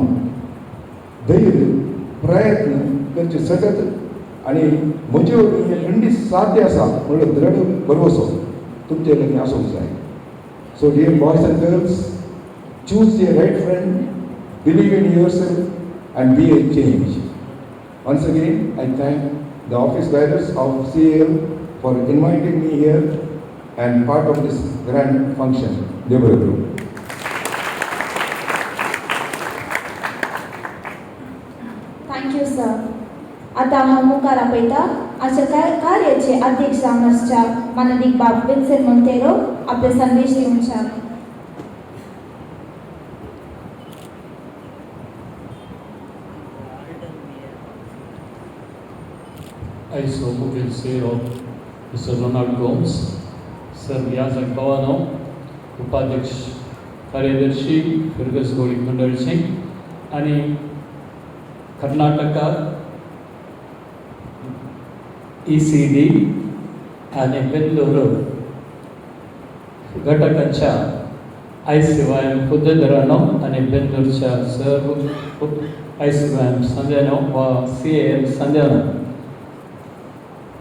F: धैर्य, प्रयत्न करचे सतत आनी म्हजे वरवीं हें खंडीत साध्य आसा म्हणल्यार दृढ भरवसो तुमचे लागीं आसूंक जाय. So dear boys and girls, choose a right friend, believe in yourself and be a change. Once again, I thank the office bearers of CAL for inviting me here and part of this grand function. Devaru.
A: Thank you, sir. आता हांव मुखार आपयता आजच्या कार्याचे अध्यक्ष जावन आसच्या माननीक बाब विन्सन मोंतेरो आपले संदेश दिवच्या.
G: आयचो मुखेल सोयरो मिस्टर रोनाल्ड गोम्स, सर याजक भवानो, उपाध्यक्ष कार्यदर्शी फिर्गज गोळी मंडळचे आनी कर्नाटका ECD आनी बेंगलोर घटकांच्या ICYM हुद्देदारांनो आनी बेंगलोरच्या सर्व ICYM संध्यानो वा CAL संध्यानो,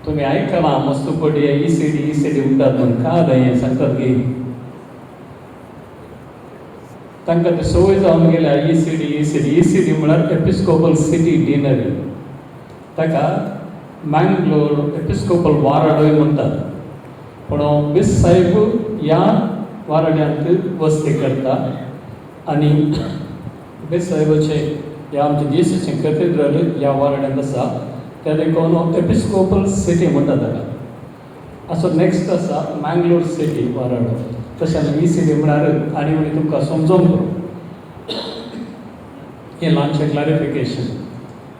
G: तुमी आयकलां मस्त पटी ECD ECD म्हणटात म्हणून काय हें सांगतात की तांकां ती संवय जावन गेल्या ECD ECD ECD म्हळ्यार एपिस्कोपल सिटी डिनरी. ताका मँगलोर एपिस्कोपल वाराडोय म्हणटात. पूण बीस साहेब ह्या वाराड्यांत वस्ती करता. आनी बेस साहेबाचें ह्या आमच्या जेसीचें कॅथेड्रल ह्या वाराड्यांत आसा. त्या देखून एपिस्कोपल सिटी म्हणटा ताका. असो नेक्स्ट आसा मँगलोर सिटी वाराडो. तशें ई सिटी म्हळ्यार आनी म्हणजे तुमकां समजोंक करूं हें ल्हानशें क्लॅरिफिकेशन.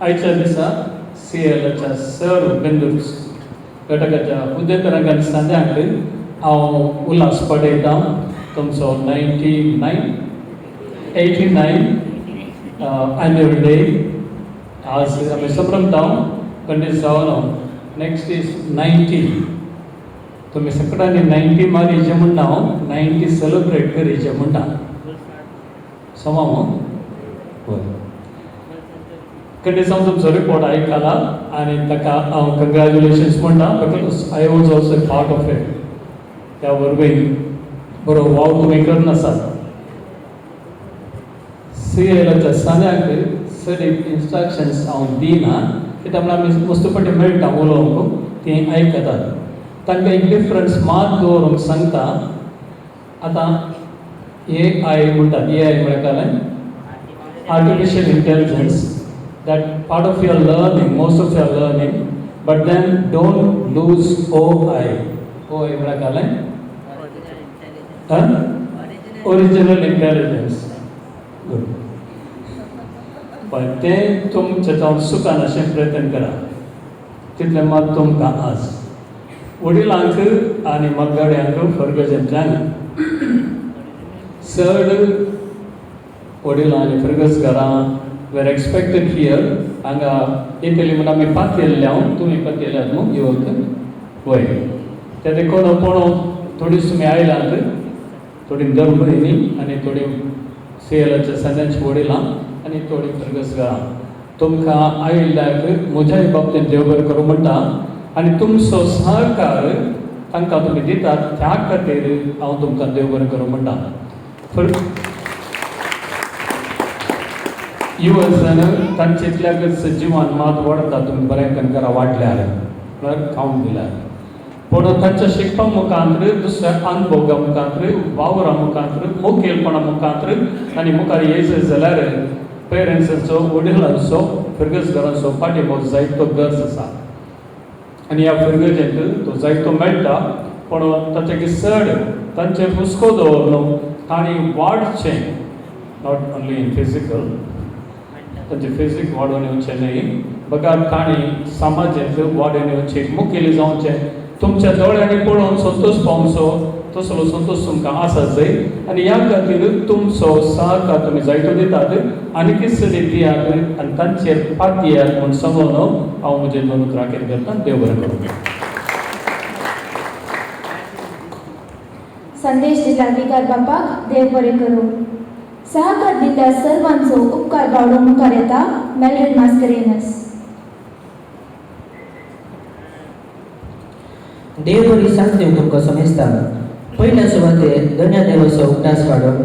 G: आयच्या दिसा सी एलाच्या सर्व बेंदूर घटकाच्या हुद्देदारांक आनी सांद्यांक हांव उल्हास पडयतां तुमचो 99 89 एन्युअल डे आज आमी संभ्रमता. खंडीत जावन नेक्स्ट is 90. तुमी सगळ्यांनी 90 मारीचे म्हणटा, हांव 90 सेलिब्रेट करीचे म्हणटा. समा मू? हय. खंडीत जावन तुमचो रिपोर्ट आयकला आनी ताका हांव कंग्रेच्युलेशन्स म्हणटा, because I was also part of it. त्या वरवीं बरो वावर तुमी करून आसात. सी एलाच्या सांद्यांक चड इन्स्ट्रक्शन्स हांव दिना, कित्याक म्हळ्यार आमी मस्त पटी मेळटा उलोवंक, तीं आयकतात. तांकां एक डिफरन्स मात दवरूंक सांगता. आतां ए I म्हणटात. ए I म्हळ्यार काय? Artificial intelligence. That part of your learning, most of your learning, but then don't lose OI. OI म्हळ्यार काय? Original intelligence. Good. पण तें तुमचें जावन सुखान अशें प्रयत्न करा. तितलें मात तुमकां आज वडिलांक आनी मगगाड्यांक फर्गजेंतल्यान चड वडिलां आनी फिर्गजकारां वेर एक्सपेक्टेड here. हांगा येतली म्हूण आमी पातयेल्ले. हांव तुमी पातयेल्यात न्हू येवंक? वय. ते देखून पूण थोडीं तुमी आयलात, थोडीं धर्म भयणी आनी थोडीं सी एलाच्या सांद्यांची वडिलां आनी थोडीं फिर्गजकारां, तुमकां आयिल्ल्याक म्हज्याय बाबतींत देव बरें करूं म्हणटा. आनी तुमचो सहकार तांकां तुमी दितात, त्या खातीर हांव तुमकां देव बरें करूं म्हणटा. युवजन तांचेतल्याकच जिवन मात वाडटा. तुमी बरें करा वाडल्यार, म्हळ्यार खावंक दिल्यार. पूण तांच्या शिकपा मुखांत्र, दुसऱ्या अनुभोगा मुखांत्र, वावरा मुखांत्र, मुखेलपणा मुखांत्र आनी मुखार येयच जाल्यार पेरंट्सांचो, वडिलांचो, फिर्गजकारांचो पाठिंबो जायतो गरज आसा. आनी ह्या फिर्गजेंत तो जायतो मेळटा, पूण ताचे चड तांचेर हुस्को दवरलो तांणी वाडचें, not only in physical, तांचे फिजीक वाडोवन येवचें न्हय, बगर तांणी समाजांत वाडोवन येवचें, मुखेली जावचें. तुमच्या दोळ्यांनी पळोवन संतोश पावचो, तसलो संतोश तुमकां आसा जाय. आनी ह्या खातीर तुमचो सहकार तुमी जायतो दितात, आनी चड दियात आनी तांचेर पातयात म्हूण सांगून हांव म्हजें दोन उतरां करता. देव बरें करूं.
A: संदेश दिला विकार बापाक देव बरें करूं. सहकार दिल्ल्या सर्वांचो उपकार बावडो मुखार येता मेल्ड्रीन मास्करेनस.
H: देव बरी सांज दिवं तुमकां समेस्तां. पयल्या सुवातेर धन्य देवाचो उगडास काडून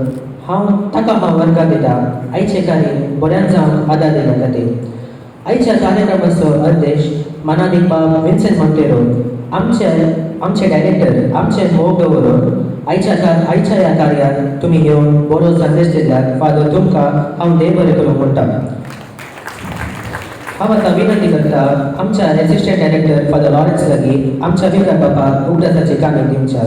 H: हांव ताका हांव वर्गां दिता, आयचे कार्य बऱ्यान जावन आदार दिल्या खातीर. आयच्या कार्यक्रमाचो अध्यक्ष मानादीक बाब विन्सेंट मोंतेरो, आमचे आमचे डायरेक्टर, आमचे मोग दवरून आयच्या ह्या कार्यात तुमी येवन बरो संदेश दिल्यात. फादर, तुमकां हांव देव बरें करूंक म्हणटा. हांव आतां विनंती करता आमच्या एसिस्टंट डायरेक्टर फादर लॉरन्स लागीं आमच्या विकार बापाक उगडासाची काणी दिवच्या.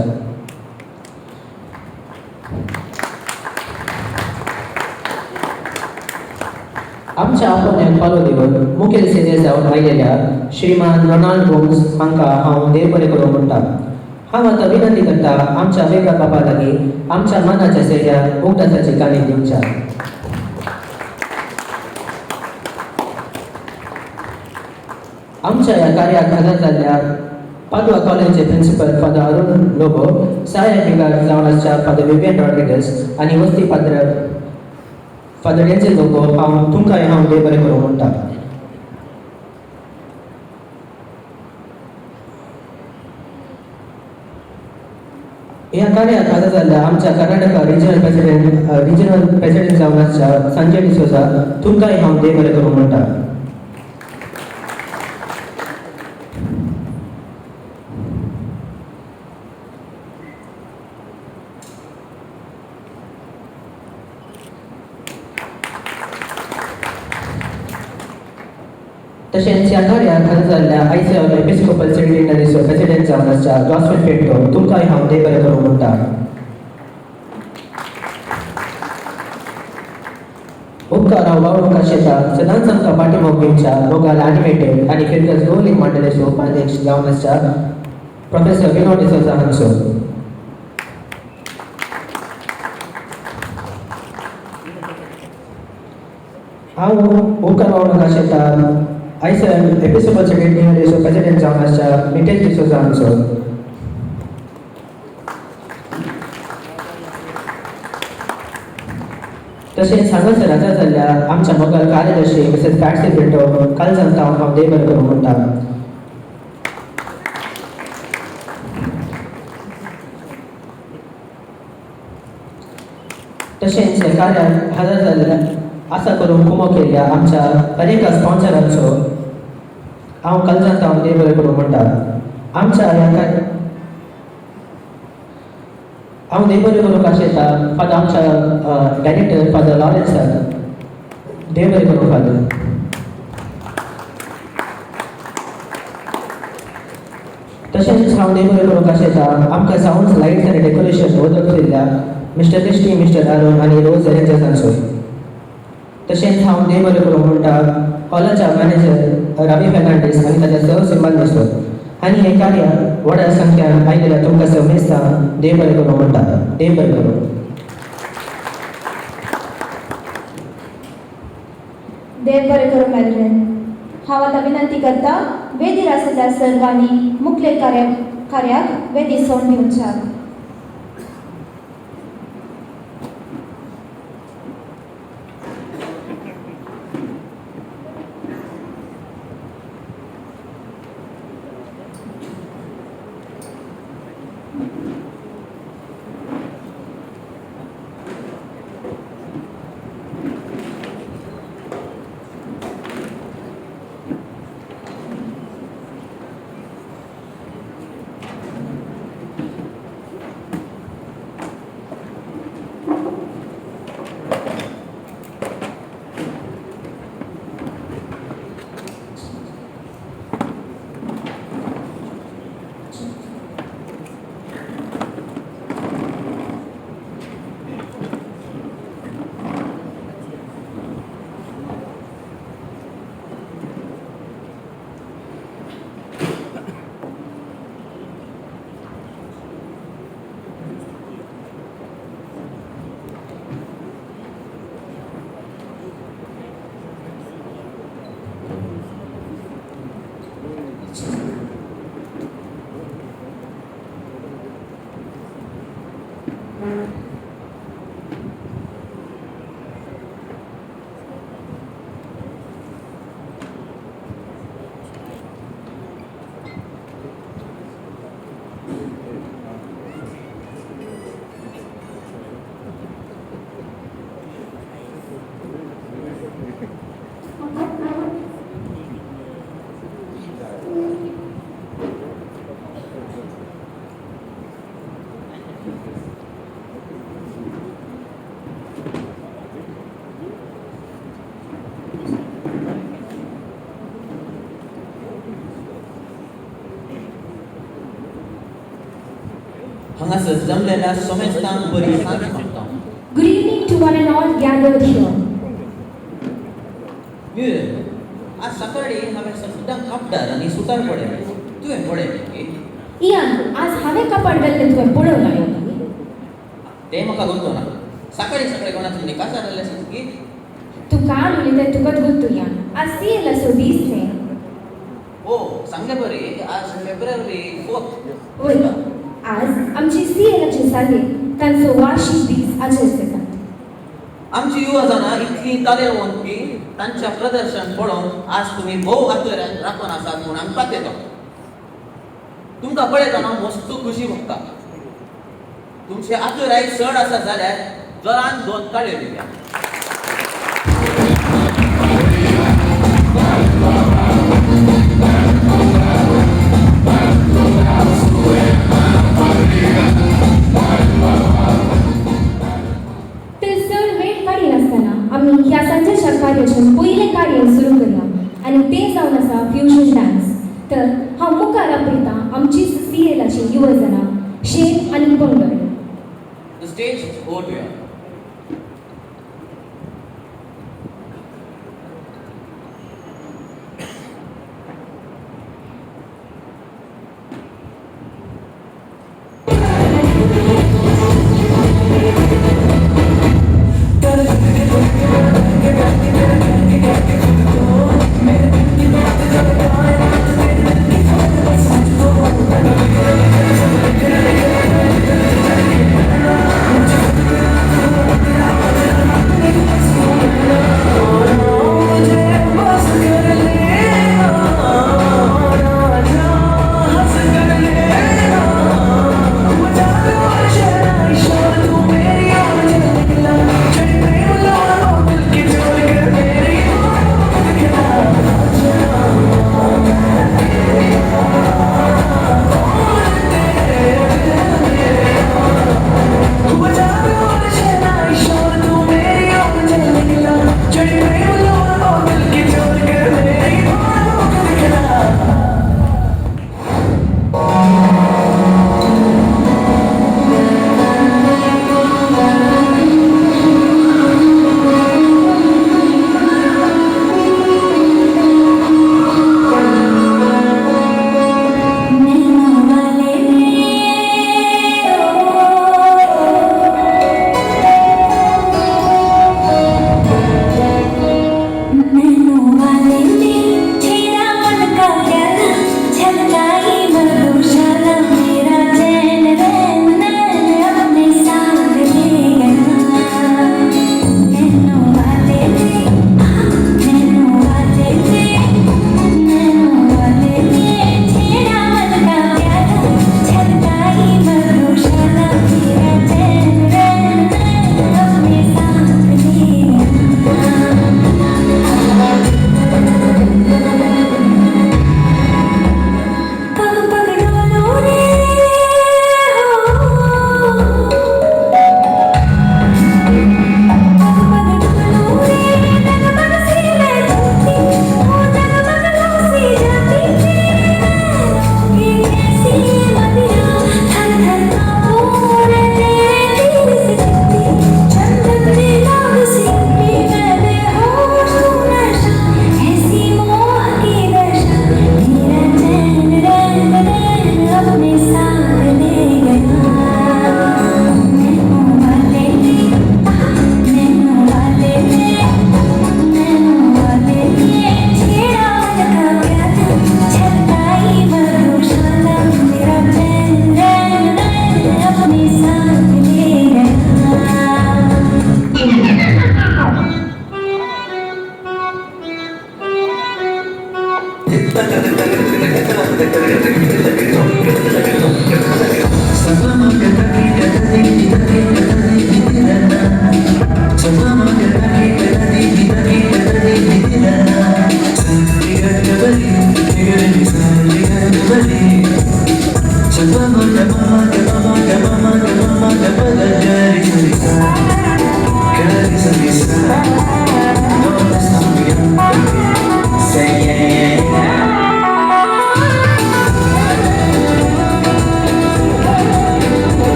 H: आमच्या आपोवण्याक पालो दिवन मुखेल सेवे जावन आयलेल्या श्रीमान रोनाल्ड गोम्स हांकां हांव देव बरें करूं म्हणटा. हांव आतां विनंती करता आमच्या विकार बापा लागीं आमच्या मनाच्या सेव्याक उगडासाची काणी दिवच्या. आमच्या ह्या कार्याक हजर जाल्ल्या पादुआ कॉलेजचे प्रिन्सिपल फादर अरुण लोबो, सहाय्यक विकार जावन आसच्या फादर विवियन रॉड्रिगस आनी वस्ती पाद्र फादर डेन्झिल लोबो, हांव तुमकांय हांव देव बरें करूं म्हणटा. ह्या कार्याक हजर जाल्ल्या आमच्या कर्नाटका रिजनल प्रेसिडेंट जावन आसच्या संजय डिसोजा, तुमकांय हांव देव बरें करूं म्हणटा. तशेंच ह्या कार्याक हाजीर जाल्ल्या आयसीएम एपिस्कोपल सेमिनरीचो प्रेसिडेंट जावन आसच्या जॉस्विन पेट्टो तुमकांय हांव देव बरें करूं म्हणटा. उपकार हांव वावरूंक आशेता सदांच आमकां पाठिंबो दिवच्या मोगाल एनिमेटेड आनी फिरगज गोवलींग मंडळाचो उपाध्यक्ष जावन आसच्या प्रोफेसर विनोद डिसोजा हांचो. हांव उपकार वावरूंक आशेता आयसीएम एपिस्कोपल सेमिनरीचो प्रेसिडेंट जावन आसच्या मितेश डिसोजा हांचो. तशेंच हांगासर हाजीर जाल्ल्या आमच्या मोगाल कार्यदर्शी मिसेस पॅट्सी ब्रिटो कालजान तावन हांव देव बरें करूं म्हणटा. तशेंच ह्या कार्याक हाजीर जाल्ल्या आसा करून कुमो केल्ल्या आमच्या हर एका स्पॉन्सरांचो हांव कालजान तावन देव बरें करूं म्हणटा. आमच्या ह्या हांव देव बरें करूंक आशेता फादर आमच्या डायरेक्टर फादर लॉरेन्साक देव बरें करूं फादर. तशेंच हांव देव बरें करूंक आशेता आमकां सावंड्स लायट्स आनी डेकोरेशन वदक दिल्ल्या मिस्टर क्रिस्टी मिस्टर आरोन आनी रोज अरेंजर्सांचो. तशेंच हांव देव बरें करूंक म्हणटा हॉलाच्या मॅनेजर रवी फेर्नांडीस आनी ताच्या सह सिंबांनीचो आनी हें कार्य व्हडा संख्यान आयिल्ल्या तुमकां समेस्तां देव बरें करूं म्हणटा. देव बरें करूं.
A: देव बरें करूं मॅडम. हांव आतां विनंती करता वेदीर आशिल्ल्या सर्वांनी मुखले कार्याक वेदी सोड दिवच्या.
I: हांगासर जमलेल्या समेस्तांक बरी सांज मागता.
J: Good evening to one and all gathered here.
I: आज सकाळी हांवें सगळ्यांक कापडार आनी सुतार पळयलें. तुवें पळयलें की?
J: इयान, आज हांवें कापड घाल्लें तुवें पळोवंक ना?
I: तें म्हाका गोत्तो ना. सकाळी सकाळी कोणाचो निकासार जाल्लें आसा की?
J: तूं काल उलयता तुकाच गोत्तो इयान. आज सीएल दीस न्ही.
I: ओ सांगले बरी, आज फेब्रुवारी 4.
J: वय, आज आमची सीएलाची साली तांचो वार्षिक दीस आचरितात.
I: आमची युवा जाणां इतली तालेवंत की तांच्या प्रदर्शन पळोवन आज तुमी भोव आतुरान राखून आसात म्हूण आमी पातयता. तुमकां पळयतना मस्त खुशी भोगता. तुमचे आतुराय चड आसा जाल्यार जोरान 2 ताळयो दिवया.
J: तर चड वेळ काडिनासतना आमी ह्या सांजेच्या कार्याचें पयलें कार्य सुरू करया. आनी तें जावन आसा फ्युजन डान्स. तर हांव मुखार आपयतां आमची सी एलाची युवजनां शेन आनी पंगड.
I: The stage is over to you.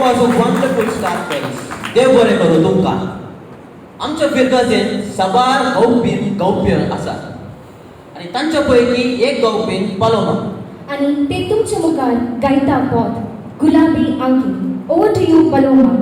I: Was a wonderful start guys. देव बरें करूं तुमकां. आमच्या फिरगजेन साबार गौपीन गौप्य आसात आनी तांच्या पैकी एक गौपीन पालोमा.
J: आनी ते तुमच्या मुखार गायता पोत गुलाबी आंकी. Over to you Paloma.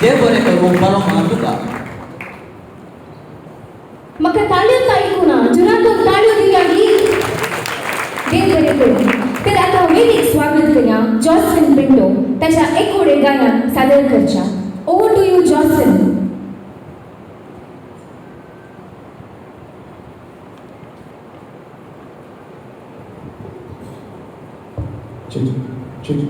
I: देव बरें करूं पालोमा तुका.
J: म्हाका ताळयो आयकूना, जुरांतून ताळयो दिया ही. देव बरें करूं. तर आतां वेदीक स्वागत करया जॉसन पिंटो ताच्या एकोडे गायन सादर करच्या. Over to you Johnson.
F: Check, check.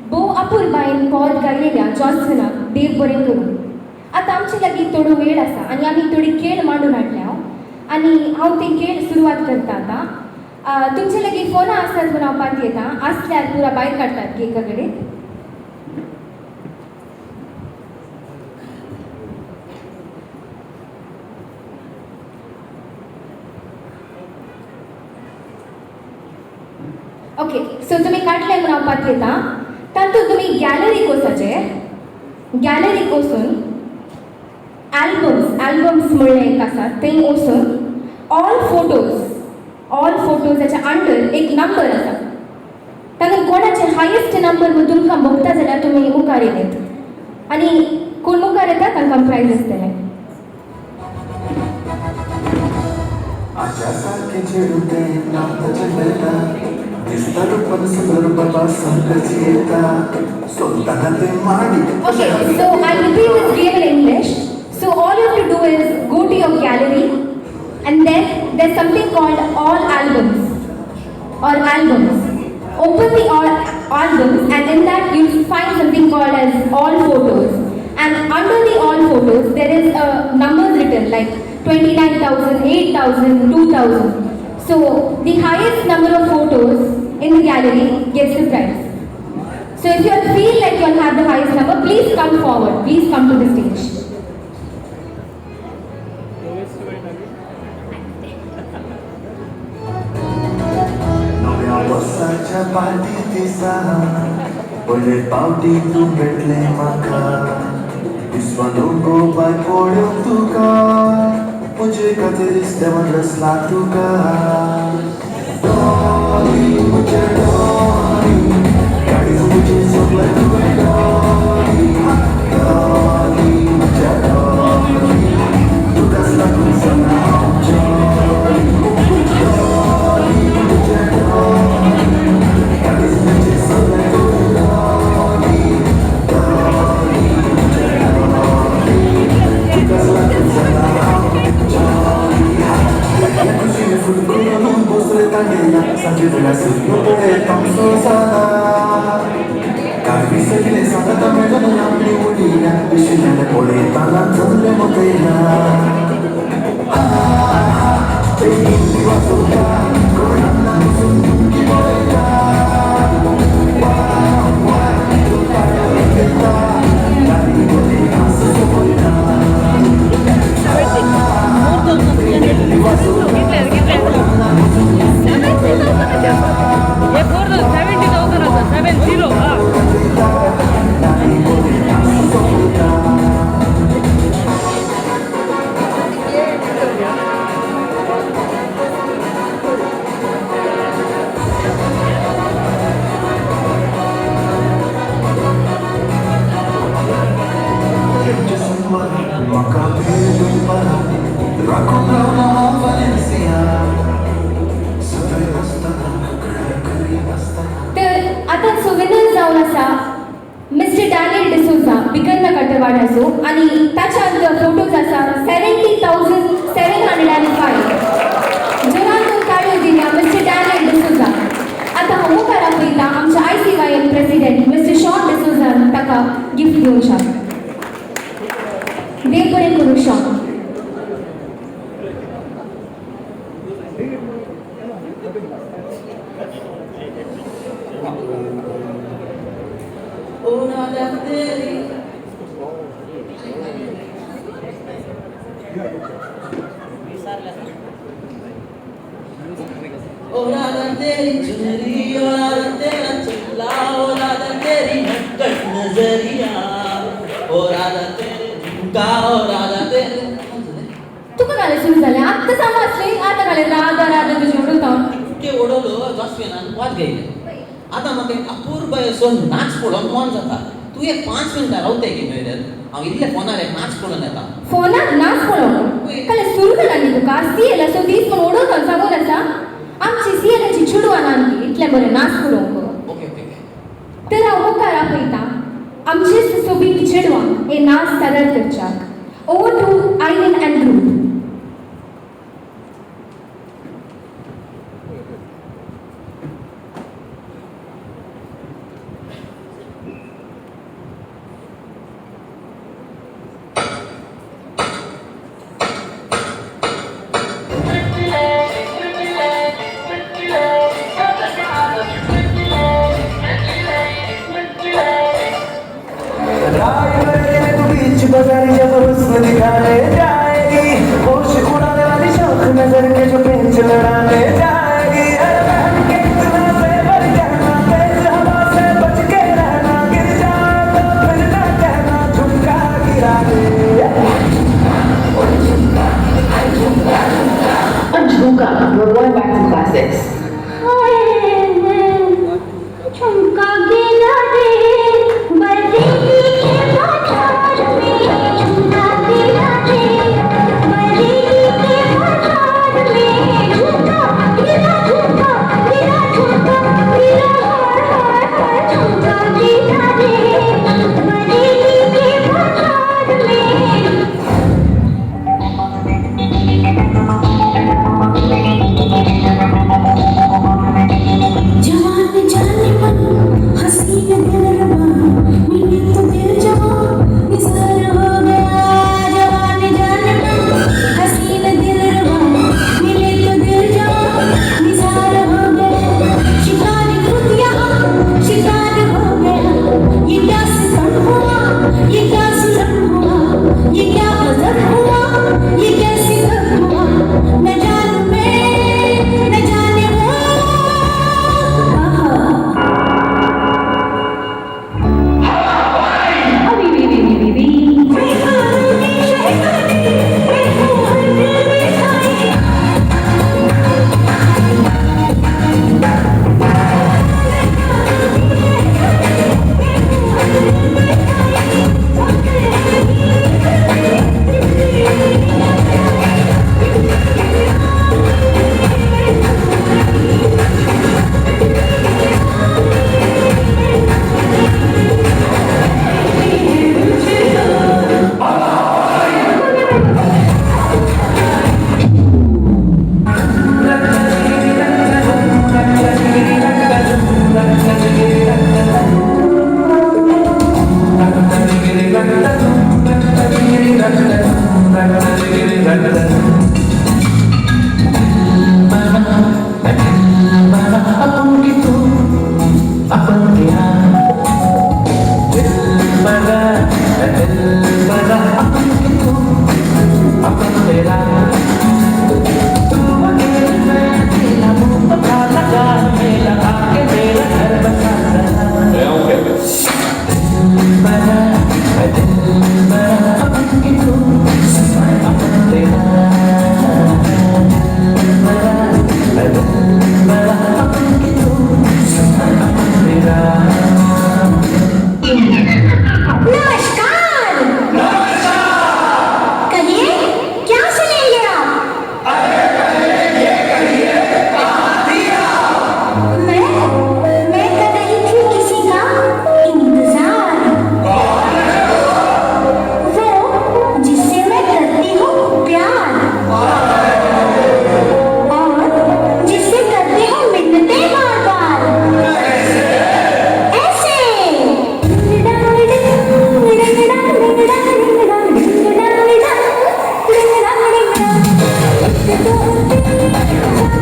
J: भोव अपुरबायेन पद गायलेल्या जॉन्सनाक देव बरें करूं. आतां आमचे लागीं थोडो वेळ आसा आनी आमी थोडी खेळ मांडून हाडल्या आनी हांव ते खेळ सुरवात करता आतां. तुमचे लागीं फोनां आसात म्हूण हांव पातयेता, आसल्यार पुरा भायर काडटात केका कडेन. ओके, सो तुमी काडले म्हूण हांव पातयेता. तातूंत तुमी गॅलरीक वचपाचें, गॅलरीक वचून एल्बम्स, एल्बम्स म्हणलें एक आसा थंय वचून ऑल फोटोज, ऑल फोटोजाच्या अंडर एक नंबर आसा, तातूंत कोणाचें हायेस्ट नंबर म्हूण तुमकां भोगता जाल्यार तुमी मुखार येतात आनी कोण मुखार येता तांकां प्रायज आसतलें. Okay, so I'll repeat this game in English. So all you have to do is go to your gallery and then there's something called all albums or albums. Open the all albums and in that you'll find something called as all photos. And under the all photos there is a numbers written like 29,000, 8,000, 2,000. So the highest number of photos in the gallery gets the prize. So if you feel like you have the highest number, please come forward. Please come to the stage.
K: नव्या वर्साच्या party दिसा पयले पावटी तूं भेटलें म्हाका, विस्वानो गो बाय पळोवंक तुका, म्हजे खातीर देवान रचला तुका. डॉली म्हजें डॉली, गाडी म्हजें सगळें तुवें डॉली, डॉली म्हजें डॉली, तुकाच लागून जालां हांव जॉली. डॉली म्हजें डॉली, गाडी म्हजें सगळें तुवें डॉली, डॉली म्हजें डॉली, तुकाच लागून जालां हांव जॉली. खुशी फुल करून बसले तांगेल्या, सांजे वेळार सुर्यो पळयत तामसो जाला, काय विसरले सांगता मेळना आपली उडीना, पिशिल्ल्यान पळयतना जमलें मोगयला. वाजोवता कोणाक ना वचून तुमकी पळयता, तूं ताळ्यो घेता, गाडी बरी आसा पळयता.
I: ओ राधा तेरी ओ राधा तेरी चुनरी, ओ राधा तेरा चुल्ला, ओ राधा तेरी नटखट नजरिया, ओ राधा तेरे झुमका, ओ राधा तेरे.
J: तुका घाले सुरू जालें आत्तां समजलें आतां घालें राधा राधा तुजें उडोवता.
I: इतकें उडोवलो जॉस्विनान वाज घेयलें. आतां म्हाका एक अपूर्व असो नाच पळोवंक मन जाता. तूं एक 5 मिनटां रावताय की मेरेन हांव इल्लें फोनार एक नाच पळोवन येता.
J: फोनार नाच पळोवंक काल सुरू जाला न्ही तुका सी एल असो दीस म्हूण उडोवता सांगून आसा. आमची सी एलाची चेडवां ना न्ही इतलें बरें नाच पळोवंक.
I: Okay okay.
J: तर हांव मुखार आपयता आमचेच सोबीत चेडवां हे नाच सादर करच्याक. Over to Irene and group.
K: बाजार जब हुस्न दिखाने जाएगी, होश उड़ाने वाली शौक नजर के जो पेंच लड़ाने जाएगी. अरे बहन के कितना जेवर कहना, तेज हवा से बच के रहना, गिर जाए तो फिर ना कहना झुमका गिरा दे.
L: झुमका, we're going back to classics.
M: झुमका गिरा दे बरेली के बाजार में, झुमका गिरा दे बरेली के बाजार में, झुमका गिरा झुमका गिरा झुमका गिरा हाय हाय हाय, झुमका गिरा दे बरेली के बाजार में.
N: जवान जाने मन हसीन दिलरुबा, मिले तो दिल जवां निसार हो गया. जवान जाने मन हसीन दिलरुबा, मिले तो दिल जवां निसार हो गया. शिकार खुद यहाँ शिकार हो गया, ये क्या सितम हुआ, ये क्या जुल्म हुआ, ये क्या गजब हुआ, ये कैसी गम हुआ. न जानूं मैं न जाने वो.
M: नमस्कार। कहिए क्या सुनेंगे आप? मैं कर रही थी किसी का इंतजार, वो जिससे मैं करती हूँ प्यार, और जिससे करती हूँ मिन्नतें बार बार. ऐसे एक दो तीन चार.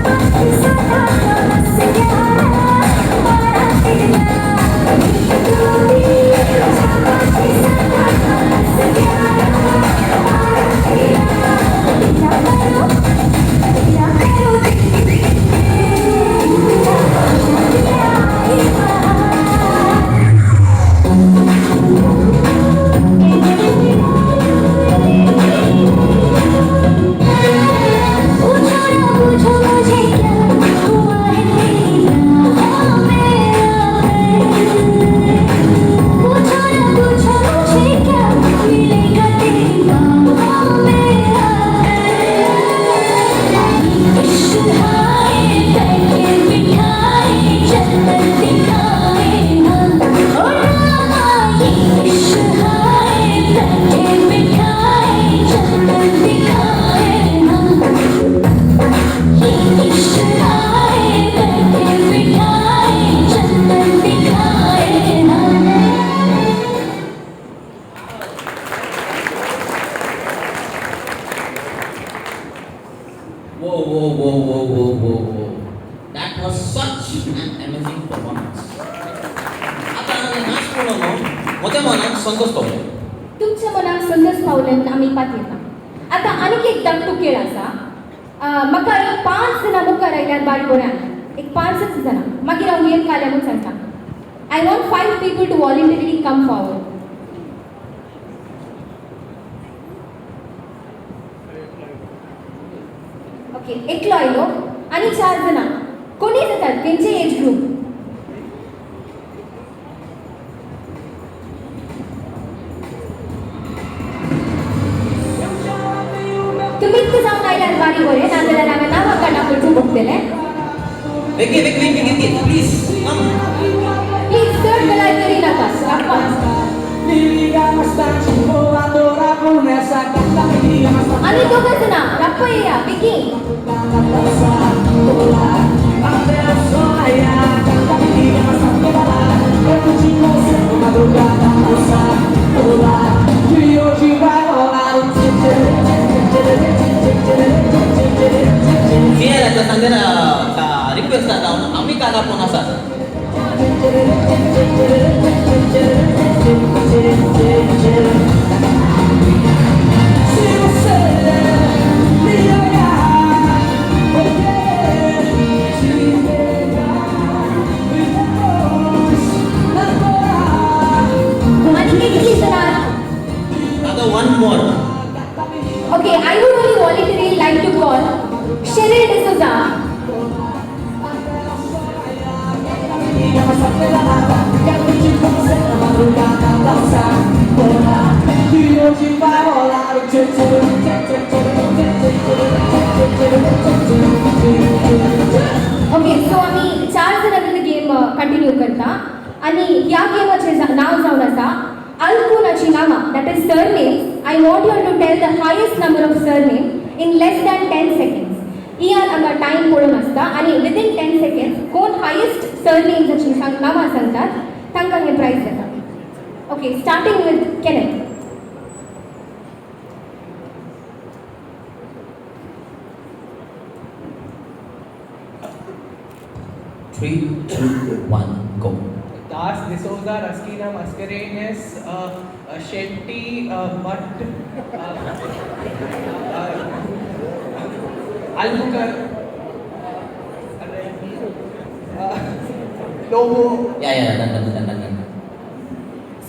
I: Whoa, whoa, whoa, whoa, whoa, whoa, whoa. That was such an amazing performance. आतां नाच पळोवन म्हज्या मनाक संतोष पावलो.
J: तुमच्या मनाक संतोष पावले म्हूण आमी पातयता. आतां आनीक एक धाकटो खेळ आसा. म्हाका एक 5 जाणां मुखार आयल्यार बारी बरें. एक 5 जाणां, मागीर हांव हेर काल्या म्हूण सांगता. I want 5 people to voluntarily come forward. Okay, एकलो आयलो आनी 4 जाणां कोणी जातात तेंचे एज ग्रूप. तुमी इतकें जावन आयल्यार बारी बरें, नाजाल्यार हांवें नांवां काडटा पळोवंक भोगतलें.
I: बेगीन बेगीन बेगीन प्लीज कम.
J: प्लीज चड गलाय करी नाका. आनी दोगां जाणां राप्पा येया बेगीन.
I: सिएलाच्या सांगेर रिक्वेस्ट जावन आमी काका फोन आसात.
J: आनी कितलीं जाणां?
I: Another one more.
J: Okay, I would only voluntarily like to call Cheryl D'Souza. Okay, so आमी 4 जाणां गेम कंटिन्यू करता आनी ह्या गेमाचें नांव जावन आसा अल्कुनाची नामां, that is surname. I want you to tell the highest number of surname in less than 10 seconds. Ian हांगा time पळोवन आसता आनी विदीन 10 सेकंड्स कोण हायेस्ट सरनेम्साची नामां सांगतात तांकां हें प्रायज जाता. Okay, starting with Kenneth.
I: Three, two, one, go.
O: Das, D'Souza, Raskina, Mascarenhas, Shetty, Bhatt, Albuquerque, Lobo.
I: Yeah, yeah, done, done, done, done.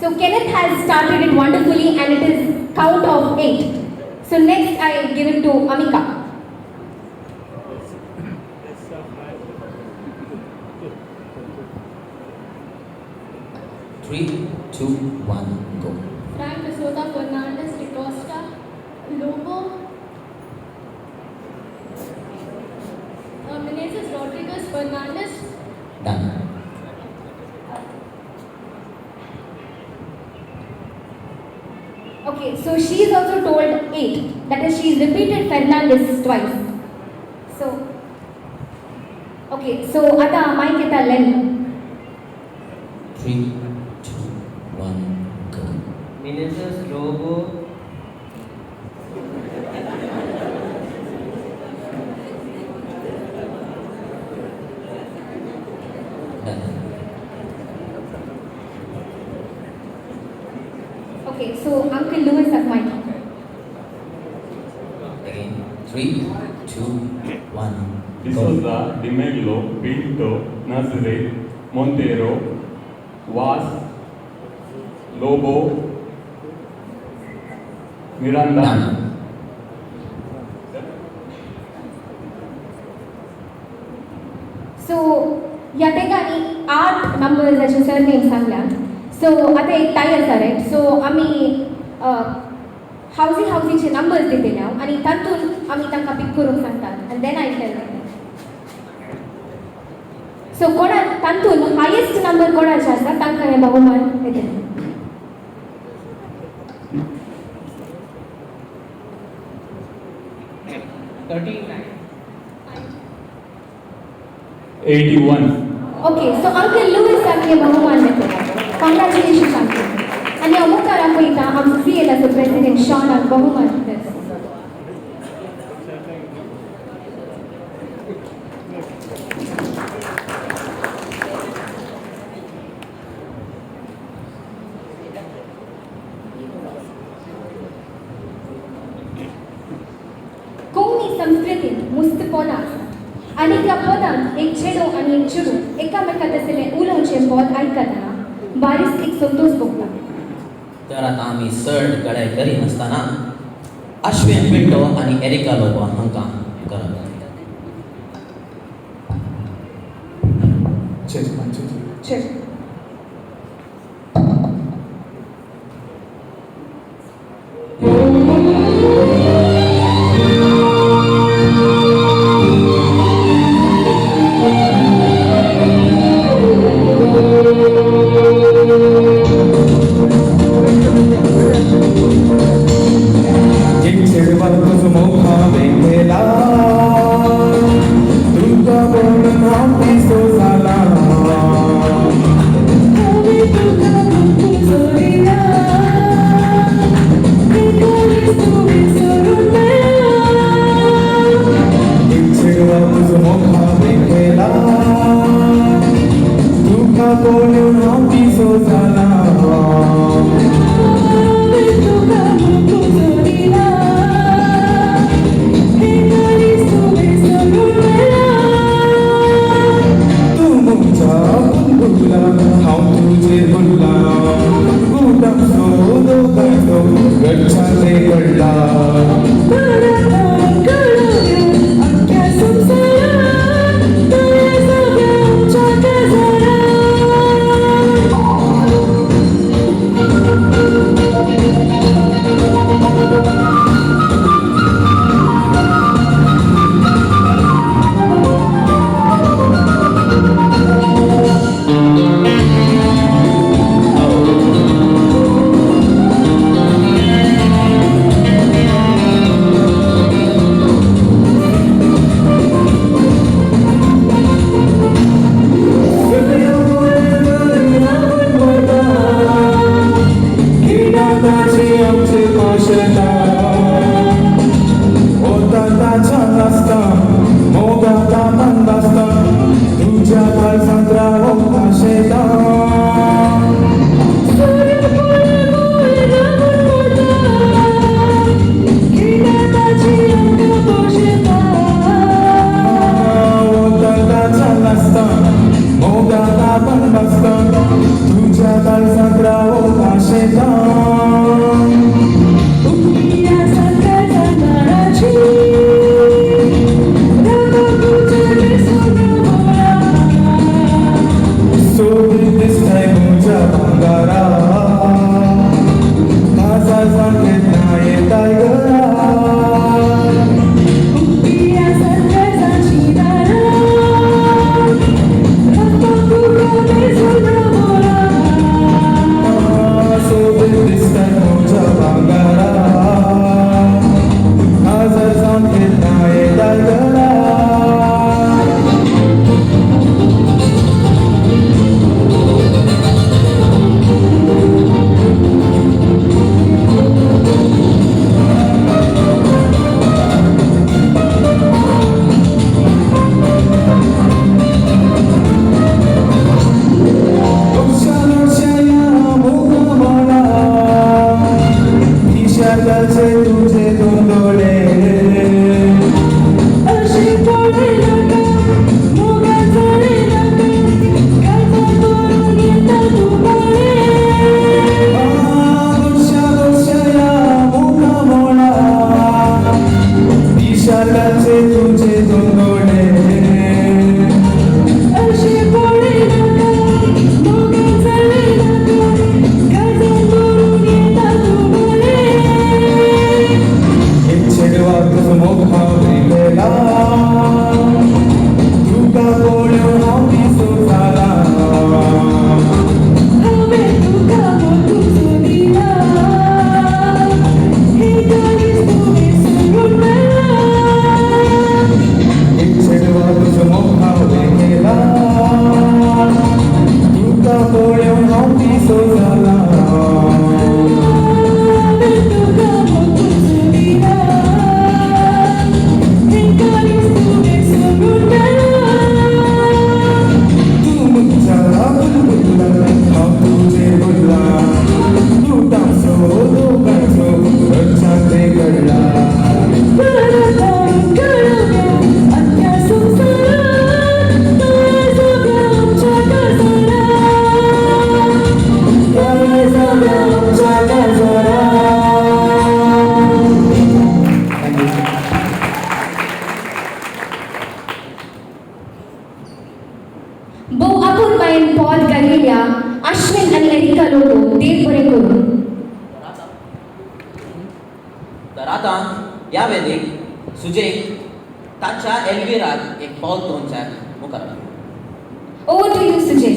J: So Kenneth has started it wonderfully and it is count of 8. So next I give it to Amika.
I: Three, two, one, go.
P: Frank D'Souza, Fernandez, D'Costa, Lobo, Menezes, Rodriguez, Fernandez.
I: Done.
J: Okay, so she is also told 8. That is, she is repeated Fernandez twice. So, okay, so ata mic eta len.
I: 3, 2, 1, go.
H: Menezes, Lobo,
I: Done.
J: Okay, so Uncle Louis at mic.
I: Again, 3, 2, 1, go.
G: D'Souza, D'Mello, Pinto, Nazare, Monteiro, Vaz, Lobo, Miranda.
I: Done.
J: So, ह्या तेगांनी 8 नंबर्साचे surname सांगल्यात. So आतां एक tie आसा, right? So आमी हावजी हावजीचे numbers दितले हांव आनी तातूंत आमी तांकां पीक करूंक सांगतात आनी then I tell. सो कोणा तातूंत हायेस्ट नंबर कोणाचे आसा तांकां हें बहुमान येतलें.
O: 39.
G: 81.
J: Okay, so Uncle Louis आमी हें बहुमान मेळटलें. Congratulations, Uncle. आनी हांव मुखार आपयता आमचो सी एलाचो प्रेसिडेंट शॉनाक बहुमान दितले. संस्कृतींत मुस्त पदां आसात आनी त्या पदांत एक चेडो आनी एक चेडूं एकामेकां तसलें उलोवचें पद आयकतना बारीस एक संतोश भोगता.
I: तर आतां आमी चड गडाय करिनासतना अश्विन पिंटो आनी एरिका लोबो हांकां करप.
O: चल.
J: देव बरें करूं.
I: तर आतां ह्या वेदीक सुजय ताच्या एल्विराक एक पावल दोनच्याक मुखार.
J: Over to you, Sujay.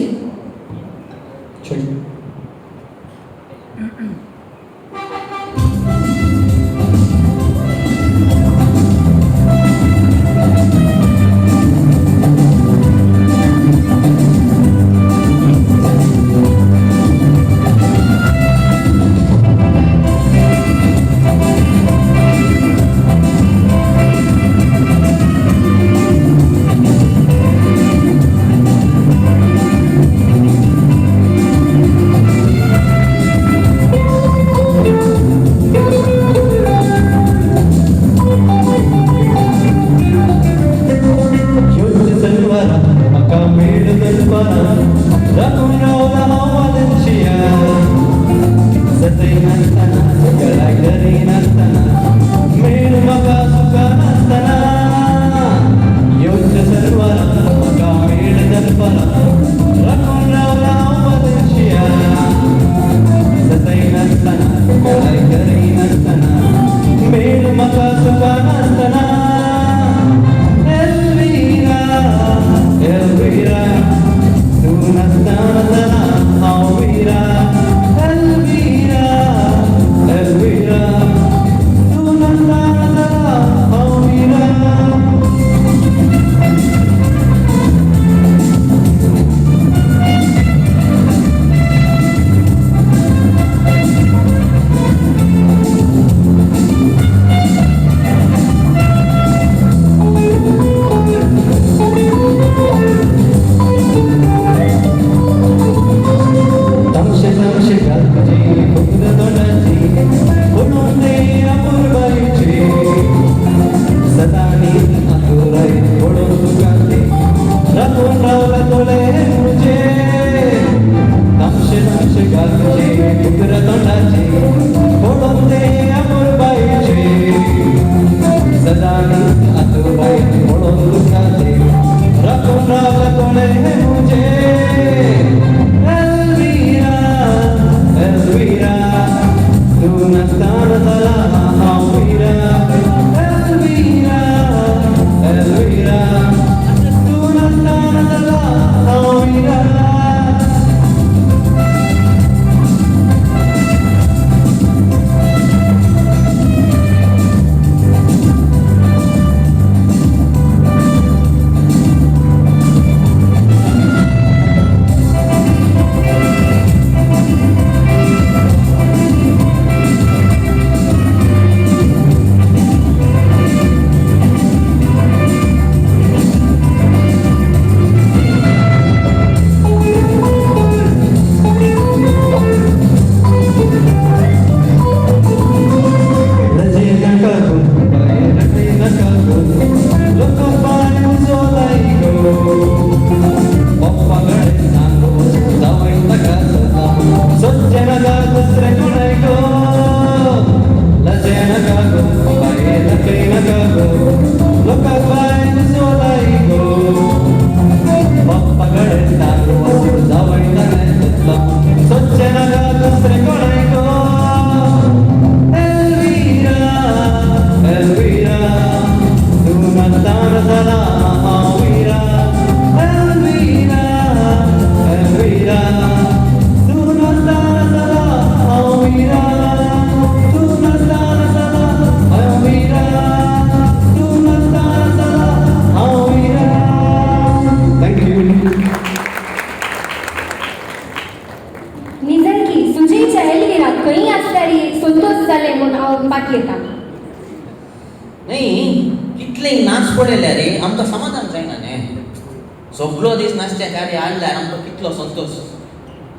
I: सगळो दीस नाचच्या कार्य हाडल्यार आमकां कितलो संतोश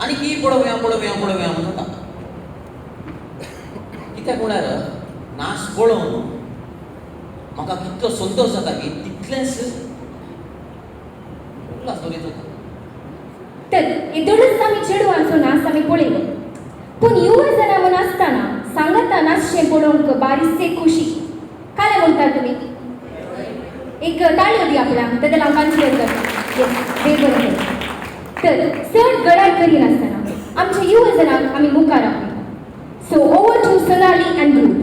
I: आनी ही पळोवया पळोवया पळोवया म्हणून जाता. कित्याक म्हळ्यार नाच पळोवन म्हाका कितलो संतोश जाता की तितलेंच उल्हास बरें जाता.
J: तर येदोळच आमी चेडवांचो नाच आमी पळयलो, पूण युवा जाणां म्हूण आसतना सांगाता नाचचें पळोवंक बारीकशे खुशी. काय म्हणटा तुमी? एक ताळयो दी आपणाक, तेन्ना हांव कन्सिडर करता. देव बरें करूं. तर चड गडाय करिनासतना आमच्या युवजनांक आमी मुखार आपयता. So over to Sonali and group.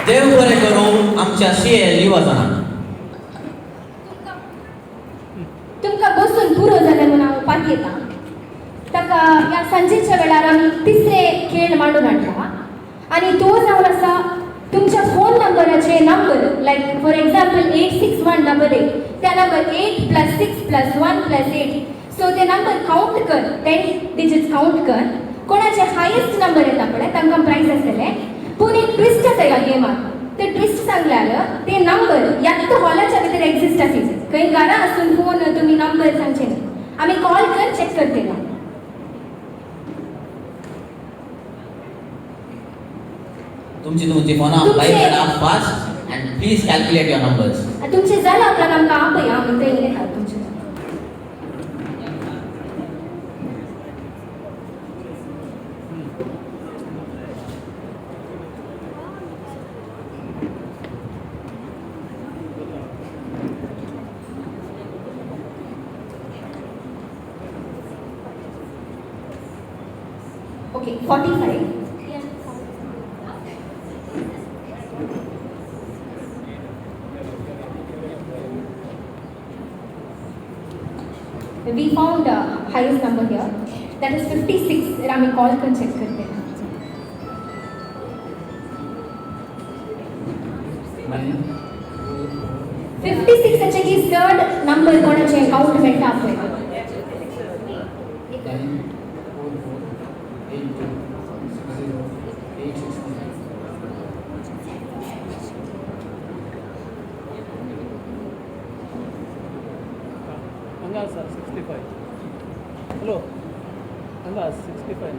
I: देव बरें करूं आमच्या सी एल युवा
J: तुमकां बसून पुरो जालें म्हूण हांव पातयेता. ताका ह्या सांजेच्या वेळार आमी तिसरे खेळ मांडून हाडला आनी तो जावन आसा तुमच्या फोन नंबराचे number, like for example 86188, त्या नंबर 8 + 6 + 1 + 8. सो ते नंबर काउंट कर, 10 डिजिट्स काउंट कर, कोणाचे हायेस्ट नंबर येता पळय तांकां प्रायज आसतलें. पूण एक ट्विस्ट आसा ह्या गेमाक. ते ट्विस्ट सांगल्यार ते नंबर यात हॉलाच्या भितर एक्झिस्ट आसी. खंय घरा आसून फोन तुमी नंबर सांगचे न्ही, आमी कॉल कर चॅक करतले.
I: तुमची तुमची फोनां लायव करा fast and please calculate your numbers.
J: तुमचे जालें उपरांत आमकां आपया, आमी थंय येतात तुमचे. Okay, 45. We found the highest number here, that is 56. आमी कॉल करून चेक करते. 56 आचे की चड नंबर कोणाचे काउंट मेळटा पळय.
D: 9 4 4 8 2 6 0 8 6 9.
G: हांगा आसा 65. हॅलो, हांगा 65.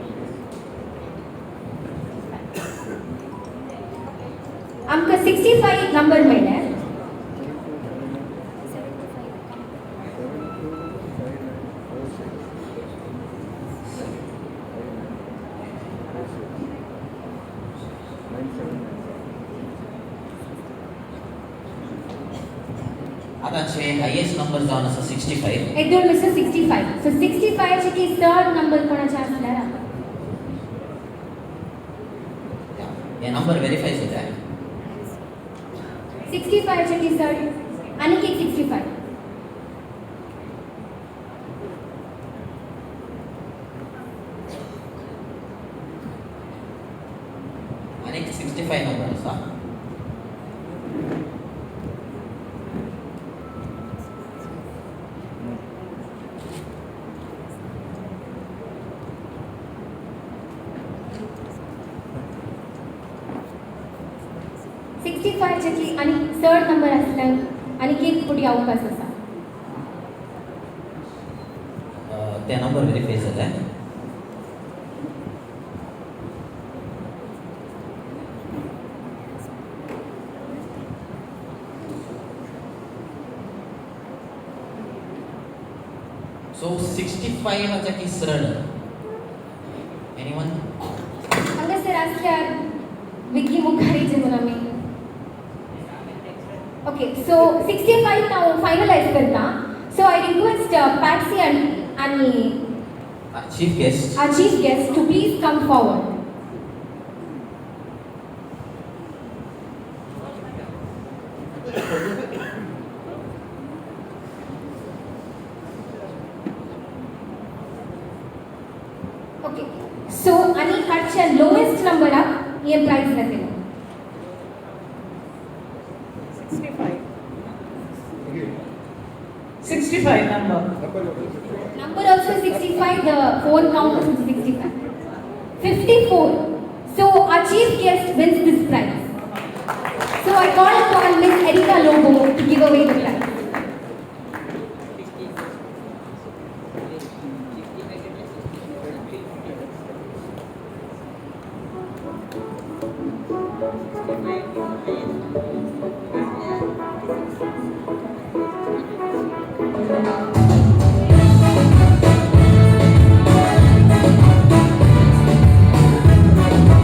J: आमकां 65 नंबर मेळ्ळे.
I: आतांचे हायेस्ट नंबर जावन आसा 65.
J: एक दोन मिसर 65. सो 65 की चड नंबर कोणाचे आसल्यार
I: हे नंबर वेरीफाय जाता.
J: 65 की चड आनीक एक 65.
I: आनीक 65 नंबर आसा.
J: की आनी चड नंबर आसल्यार आनीक एक फुडें अवकाश आसा.
I: ते नंबर वेरीफाय जाता. सो 65 आसा की चड. एनीवन?
J: हांगासर आसल्यार विकी मुखार येयचे म्हणून आमी. ओके, सो 65 हांव फायनलायज करता. सो I request Patsy आनी
I: chief guest,
J: our chief guest to please come forward. Okay, so आनी काडच्या लोएस्ट नंबराक हे प्रायज जातलें.
O: 65. 65 number.
J: Number also 65, the phone count is 65. 54. So our chief guest wins this prize. So I call upon Miss Erika Lobo to give away the prize.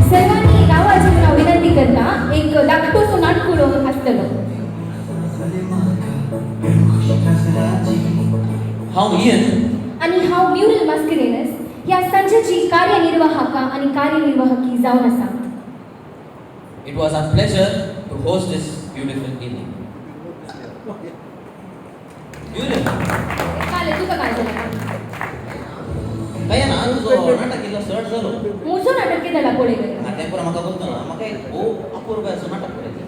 J: सर्वांनी नांवाची हांव विनंती करता, एक धाकटोसो नाटकुलो आसतलो.
I: हांव इयन
J: आनी हांव म्युरल मास्करेनस ह्या संचाची कार्यनिर्वाहका आनी कार्यनिर्वाहकी जावन आसा.
I: It was our pleasure to host this beautiful evening. Muriel,
J: काल तुका काय जालें?
I: काय ना तुजो नाटक इल्लो चड जालो.
J: म्हजो नाटक कितें जाला पळय.
I: तें पुरो म्हाका बोलतो ना, म्हाका एक भोव अपूर्व असो नाटक पळयलें.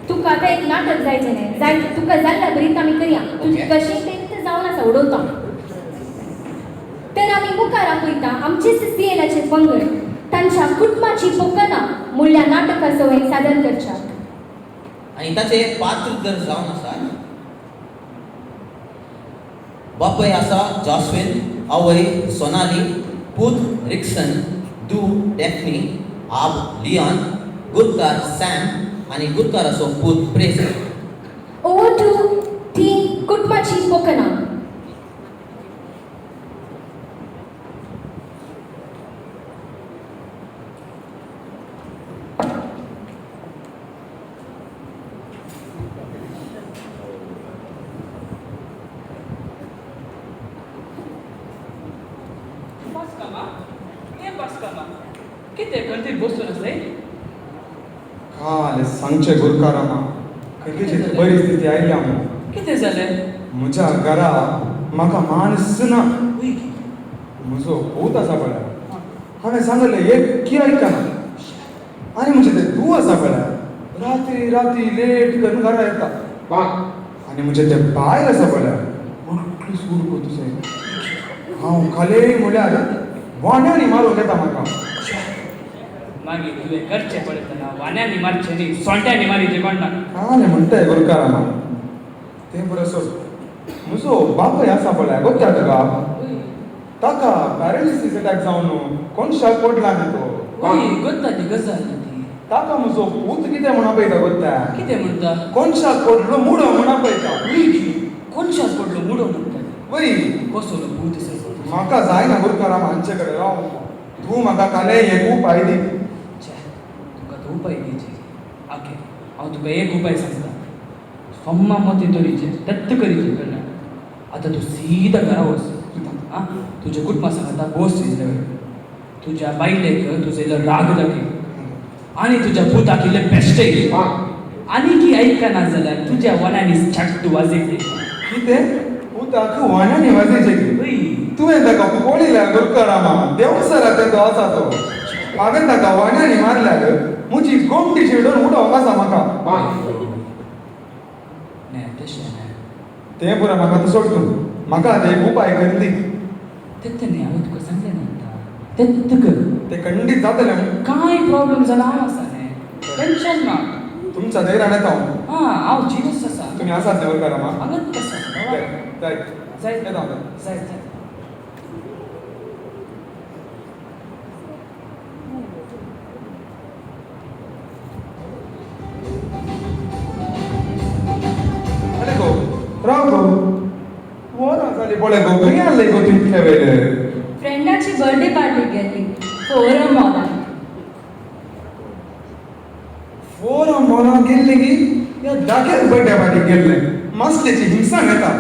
J: तुका आतां एक नाटक जायचें न्ही, जाय तुका जाल्ल्या बरीच आमी करया. तुजी कशी तें जावन आसा उडोवता. तर आमी मुखार आपयता आमचे सीसीएलाचे पंगड तांच्या कुटुंबाची पोकना म्हणल्या नाटकाचो हें सादर करच्याक.
I: आनी ताचे पात्र जर जावन आसात बापय आसा जॉस्विन, आवय सोनाली, पूत रिक्सन, दू डॅफनी, आब लियॉन, गुरकार सॅम आनी गुरकाराचो पूत प्रेस.
J: ओवर टू टीम कुटुंबाची पोकना.
E: काल सांगचे गुरकारामा खंयची परिस्थिती आयल्या
D: कितें जालें?
E: म्हज्या घरा म्हाका मानस ना. म्हजो पूत आसा पळय, हांवें सांगलें एक की आयकना आनी म्हजें तें धूव आसा पळय राती राती लेट करून घरा येता आनी म्हजें तें बायल आसा पळय मोटली सूर तुजें हांव खाले म्हळ्यार वान्यांनी मारूंक येता म्हाका.
D: मागीर तुवें करचें पळयतना वान्यांनी मारचें न्ही, सोंट्यांनी मारीचें कोण ना.
E: कालें म्हणटाय गुरकारामा तें बरें सोड. म्हजो बापूय आसा पळय गोत्या तुका, ताका पॅरालिसीस अटॅक जावन कोणशाक पडला न्ही तो.
D: गोत्ता ती गजाल ती.
E: ताका म्हजो पूत कितें म्हणा पळयता गोत्या?
D: कितें म्हणटा?
E: कोणशाक पडलो मुडो म्हणा पळयता.
D: कोणशाक पडलो मुडो म्हणटा?
E: वय
D: कसलो पूत आसा?
E: म्हाका जायना गुरकारामा हांचे कडेन राव. तूं म्हाका काले एक उपाय दी.
D: तुका तो उपाय दिवचे. ओके, हांव तुका एक उपाय सांगता. सोम्मा मती दवरीचे तत्त करीचे कळ्ळें. आतां तूं सीधा घरा वच आं, तुज्या कुटुंबा सांगता बोस इल्ले वेळ, तुज्या बायलेक तुजो इल्लो राग दाखय आनी तुज्या पुताक इल्लें बेश्टें आनी की आयकना जाल्यार तुज्या वनांनी छाट वाजयतली.
E: कितें? पुताक वनांनी वाजयचें? तुवें ताका पळयल्यार गुरकारामा देवसरा तें तो आसा तो. हांवें ताका वान्यांनी मारल्यार म्हजी गोमटी शेडून उडोवंक आसा म्हाका. तें पुरो म्हाका आतां सोड तूं. म्हाका आतां एक उपाय करून दी.
D: तें न्ही हांवें तुका सांगलें न्ही आतां तें कर.
E: तें खंडीत जातलें.
D: कांय प्रॉब्लम जाला हांव आसा न्ही, टेन्शन ना.
E: तुमच्या धैर्यान येता हांव.
D: आं, हांव जिनस आसा.
E: तुमी आसात न्ही गुरकारामा?
D: हांगाच आसा.
E: जायत
D: जायत
E: येता हांव.
D: जायत जायत.
E: अरे गो राव गो, वरां जालीं पळय गो, खंय आसलें गो तूं इतले वेळ?
C: फ्रेंडाची बर्थडे पार्टी गेल्ली फोरम मॉलान.
E: फोरम मॉलान गेल्ली की ह्या धाक्याच बर्थडे पार्टी गेल्लें. मासलेची हिंसा येता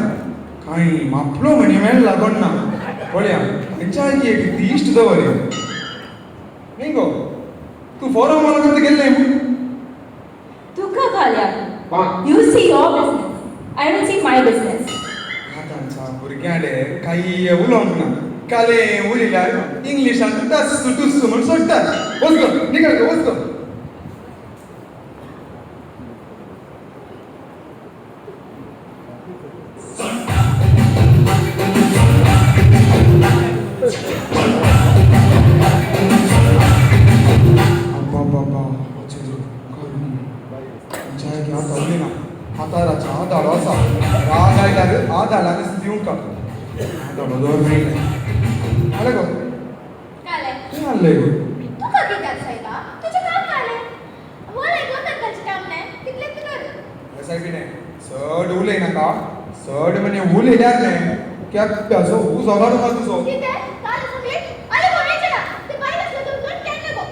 E: कांय मापलो म्हणी मेळ्ळा कोण ना. पळया खंयच्या एक इश्ट दवर न्ही गो. तूं फोरम मॉलान गेल्लें?
C: तुका घाल्या. You see your business, I will see my business.
E: आतांच्या भुरग्यांले कांय उलोवंक ना. काले उलयल्यार इंग्लिशान टस टुस म्हूण सोडटात. वच गो निकळ गो, वच गो. आदाळो आसा राग आयल्यार आदाळान दिवंक आदाळो दवर मेळ्ळें. आले गो खंय आसलें गो?
P: तुका कित्याक सांगता? तुजें काम काडलें वळय गो, तांकां काम न्ही तितलेंच कर.
E: एस I P न्ही चड उलय नाका. चड म्हणे उलयल्यार न्ही केप्प्याचो उजो काडूंक तुजो.
P: कितें काल सांगलें? आले गो मेळचें ना तें बायल आसलें तुमकां केन्ना गो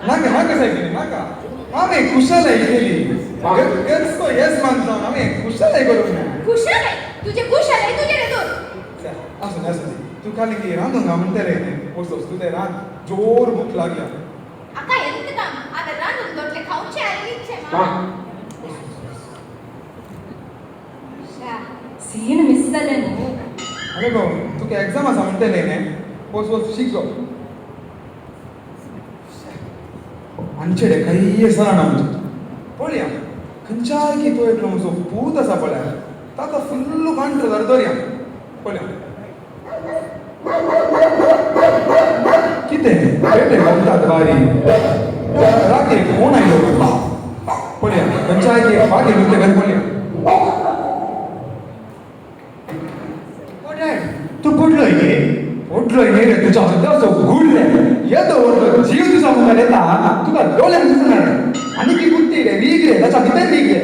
E: नाका नाका सायबीनी नाका. हांवें कुशलाय केली गर्ल्स येस मानता. हांवें कुशलाय करूंक ना.
P: कुशलाय तुजें कुशलाय तुजें रे तूं.
E: आसूं आसूं, तूं खाली की रांदूंक ना म्हणटलें न्ही. वच वच तुजें रांद, जोर भूक लागल्या.
P: आका येत काम हांवें रांदून दोटलें खावचें आनी न्हिदचें.
C: सीन मिस जालें न्हू.
E: आरे गो तुका एग्जाम आसा म्हणटलें न्ही. वच वच शीक गो. आमचेडे कांय सराना म्हजें पळया खंयच्याय की तो एकलो म्हजो पूत आसा पळय ताका फुल्ल कंट्रोलार दवरया. पळया कितें पेटे घालतात बारी. राती कोण आयलो पळया खंयच्या आयकी फाटी नुस्तें घाल पळया.
B: तूं पडलो गे?
E: पडलो न्ही रे, तुज्या हद्दाचो गुडले येदो व्हडलो जीव तुज्या मुखार येता, तुका दोळ्यांक दिसना. आनी की कुत्ती रे वीक रे, ताच्या भितर वीक रे.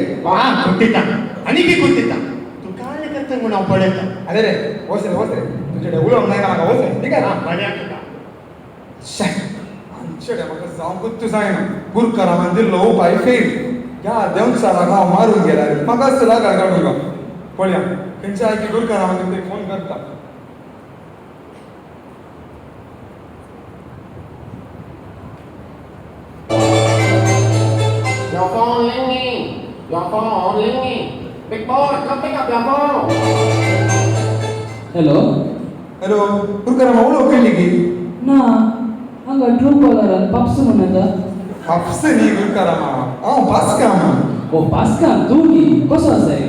B: कुट्टिता आनी की कुट्टिता तूं काय करता म्हूण हांव पळयता.
E: अरे रे वच रे वच रे, तुजे उलोवंक जायना म्हाका, वच रे. ठीक आहे
B: बरें तुका.
E: शे आमचे म्हाका जावंकूच जायना. गुरकारामान दिल्लो उपाय फेल. ह्या देंवचाराक हांव मारून गेल्यार म्हाकाच लागार काडूंक. पळया खंयच्या आयकी गुरकारामान ते फोन करता.
Q: Your phone ringing. Your phone ringing. Big boy, come pick up your phone.
D: Hello.
E: Hello, गुरकारामा उलोवंक केली की?
D: ना, हांगा ट्रू कॉलरान पापसू म्हूण येता.
E: पापसू न्ही गुरकारामा, हांव पास्काम.
D: ओ पास्काम, तूं की कसो आसाय?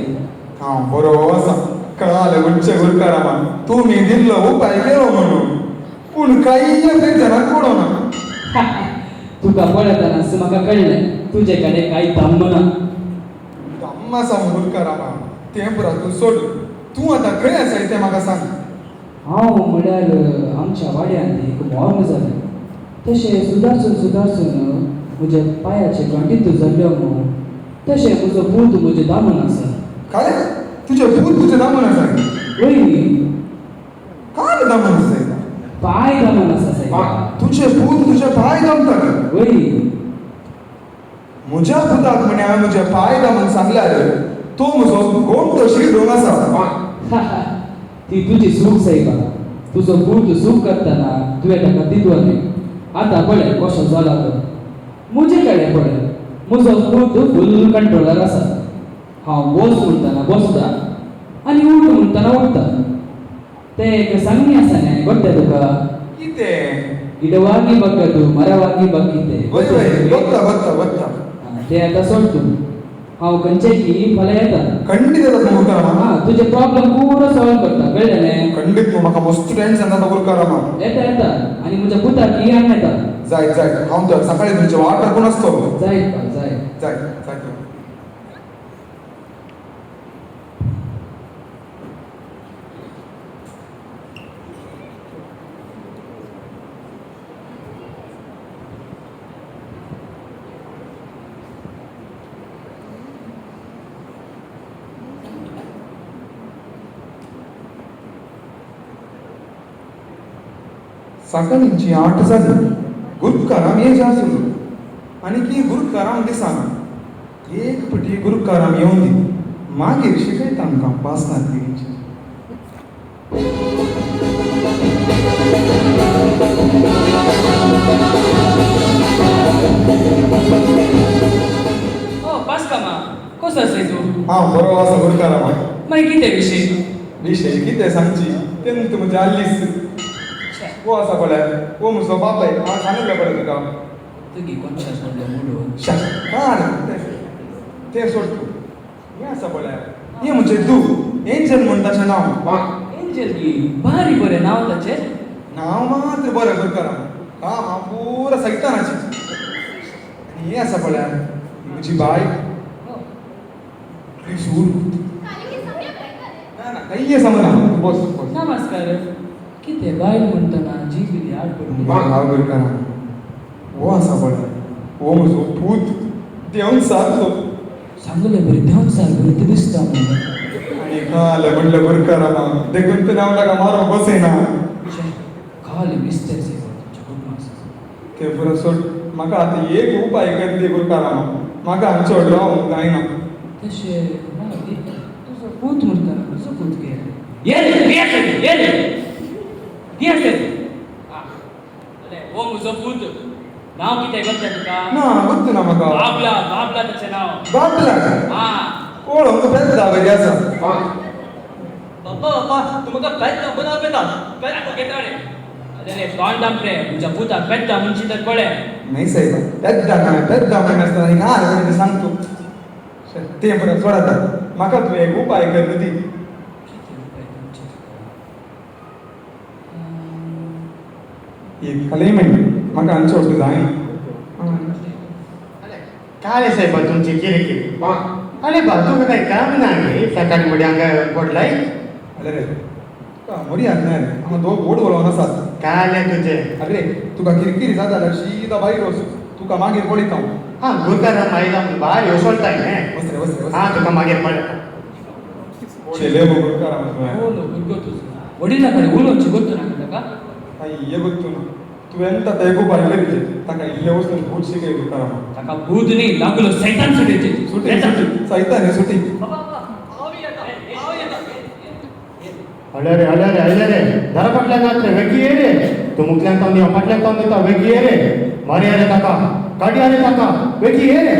E: हांव बरो आसा. कळालें म्हणचे गुरकारामा तुमी दिल्लो उपाय केलो म्हणून, पूण कांय जाणांक पडोना.
D: तुका पळयतनाच म्हाका कळ्ळें तुजे कडेन कांय दम्म ना.
E: दम्म आसा गुरकारामा, तें पुरा तूं सोड. तूं आतां खंय आसाय तें म्हाका सांग.
D: हांव म्हळ्यार आमच्या वाड्यांत एक मोर्म जालें. तशें सुदारसून सुदारसून म्हज्या पांयाचे गांठीत जाल्ल्यो मू, तशें म्हजो पूत म्हजें दामन आसा.
E: काय तुजें पूत तुजें दामन आसा?
D: वय.
E: काय दामन आसा?
D: पांय दामन आसा सायबा.
E: तुजें पूत तुजें पांय दामता?
D: वय.
E: म्हज्या पुताक म्हणे हांवें म्हजे पांय दामन सांगल्यार तो म्हजो गोमटो शिरडोंग आसा.
D: ती तुजी चूक सायबा. तुजो पूत चूक करतना तुवें ताका दितवलें. आतां पळय कसो जाला तो. म्हजे कडेन पळय, म्हजो पूत फूल कंट्रोलार आसा. हांव बस म्हणटना बसता आनी उठ म्हणटना उठता. तें एक सांगणी आसा न्ही, गोत्ता तुका?
E: कितें?
D: गिडवागी बग्गतू मरवागी बग्गिते.
E: गोत्ता गोत्ता गोत्ता.
D: तें आतां सोड तूं. हांव खंयचे की फाल्यां येता.
E: खंडीत येता तूं गुरकारामा?
D: हां, तुजें प्रॉब्लम पुरो सॉल्व करता, कळ्ळें न्ही?
E: खंडीत तूं म्हाका मस्त टेन्शन जाता गुरकारामा.
D: येता येता आनी म्हज्या पुताक की हाडून येता.
E: जाय जाय, हांव तर सकाळी तुमचे वाट राखून आसतलो.
D: जाय जाय
E: जाय जाय. सकाळींची 8 जाली. गुरकाराम येयचे आसलो आनी की गुरकाराम दिसना. एक पटी गुरकाराम येवन दी, मागीर शिकयता आमकां पासनात गिरीची.
D: ओ पास्कामा, कसो आसाय तूं?
E: हांव बरो आसा गुरकारामा.
D: मागीर कितें विशय?
E: विशय कितें सांगची तेन्ना तूं म्हज्या आल्लीस. वो आसा पळय, वो म्हजो बापाय. हांव सांगिल्लें पळय तुका.
D: तुगी कोणशा सोडलो मुडो?
E: काड तें सोड तूं. हें आसा पळय, हें म्हजें धूव एंजल म्हूण ताचें नांव.
D: एंजल की भारी बरें नांव ताचें.
E: नांव मात्र बरें गुरकारामा, काम हांव पुरा सैतानाचें. आनी हें आसा पळय म्हजी बाय. सूर ना ना कांय समजना. बस बस.
D: नमस्कार. कितें बायल म्हणटना जी कितें आड पडली.
E: हांव गुरकारामा, हो आसा पळय, हो म्हजो पूत देंवचार तो.
D: सांगलें बरें देंवचार बरें तें दिसता म्हणून.
E: आनी काल म्हणलें गुरकारामा, देखून तर हांव ताका मारूंक बसयना.
D: काल मिस्तेर सायबा तुमच्या कुटुंबाक.
E: तें पुरो सोड, म्हाका आतां एक उपाय कर दी गुरकारामा, म्हाका हांगचो रावंक जायना.
D: तशें ना, तुजो पूत म्हणटा तुजो पूत गे. ये रे ये रे ये रे. हो म्हजो पूत. नांव कितें गोत्ता तुका?
E: ना गोत्त ना म्हाका.
D: बाबला. बाबला ताचें नांव.
E: बाबला?
D: आं.
E: पळोवंक बेद्दा बरी आसा.
I: बाप्पा बाप्पा, तूं म्हाका बेद्दा बनाव बेता बेद्दा
D: घेता रे. अरे तोंड दामरे म्हज्या पुताक बेद्दा म्हणशी तर पळय.
E: न्ही सायबा, बेद्दा म्हण बेद्दा म्हण आसतना आनी घाल म्हणून सांग तूं. तें बरें सोड आतां. म्हाका तूं एक उपाय कर दी. एक खाली म्हण म्हाका आमचे वस्तू जाय.
B: काय साहेबा तुमची किरकिर? अरे बा तुका काय काम ना गे सकाळी मुडी हांगा पडलाय?
E: अरे रे तुका मोरी ना रे, हांगा दोग गोड उलोवन आसात.
B: काय तुझे?
E: अरे तुका किरकिरी जाता जाल्यार सीधा भायर वच, तुका मागीर पळयता हांव.
B: हां गुरकारा आयला म्हूण भायर येवसोलताय न्ही.
E: वच रे वच रे.
B: हां तुका मागीर पळयता.
E: चेले गो गुरकारा
R: हो भुरगो तुजो वडिला कडेन उलोवचें गोत्तु ना ताका.
E: ये गोत्तु ना तुवें ताका एक उपाय करचें, ताका इल्लें वचून भूत शिकय गुरकारा.
R: ताका भूत न्ही लागलो सैतान सुटयचें.
E: सुटी सैतान हे सुटी.
B: अरे रे अरे रे अरे रे दारा फाटल्यान जातले वेगी ये रे, तूं मुखल्यान तावन हांव फाटल्यान तावन दिता वेगी ये रे, मारया रे ताका काडया रे ताका वेगी ये रे.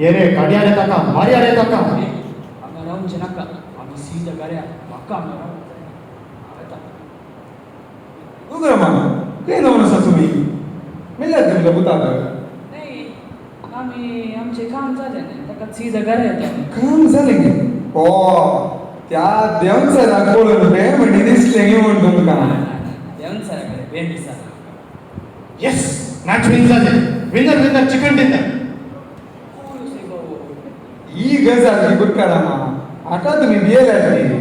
B: ये रे काडया रे ताका मारया रे ताका.
R: हांगा रावचें नाका, आमी सीधा घरा म्हाका हांगा रावंक जायना.
E: गुगरमा खंय जावन आसा तुमी? मेळ्ळ्यात तुमच्या पुताक?
R: आमी आमचें काम जालें न्ही, ताका सीधा घरा येता.
E: काम जालें गे? ओ त्या देवसराक पळोवन बें म्हणी दिसलें गे म्हूण तुमकां.
R: देवसरा कडेन बें दिसना.
B: येस मॅच विन जालें, विनर विनर चिकन डिनर.
E: ही गजाल ही गुरकारामा आतां तुमी भियेल्यात न्ही.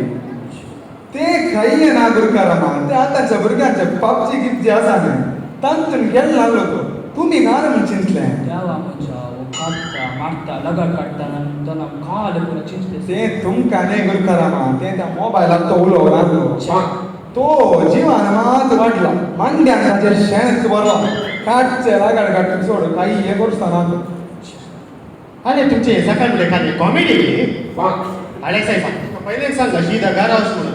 E: ते खंय ना गुरकारामा, ते आतांच्या भुरग्यांचे पापची गिपची आसा न्ही तांतून गेल लागलो तो. तुमी घाल म्हूण चिंतलें?
R: देवा मनशा काडटा मारता लगाड काडटा आनी काल पुरो चिंतलें.
E: तें तुमकां न्ही गुरकारामा, तें त्या मोबायलाक तो उलोवंक लागलो तो जिवान मात वाडला मांड्यान ताचेर शेणच बरला काडचें लगाड काडटा सोड कांय हें करचो ना तो.
B: आनी तुमचे सकाळ फुडें खाली कॉमेडी. आले साहेबा तुका पयलेच सांगला सीधा घरा वच म्हणून.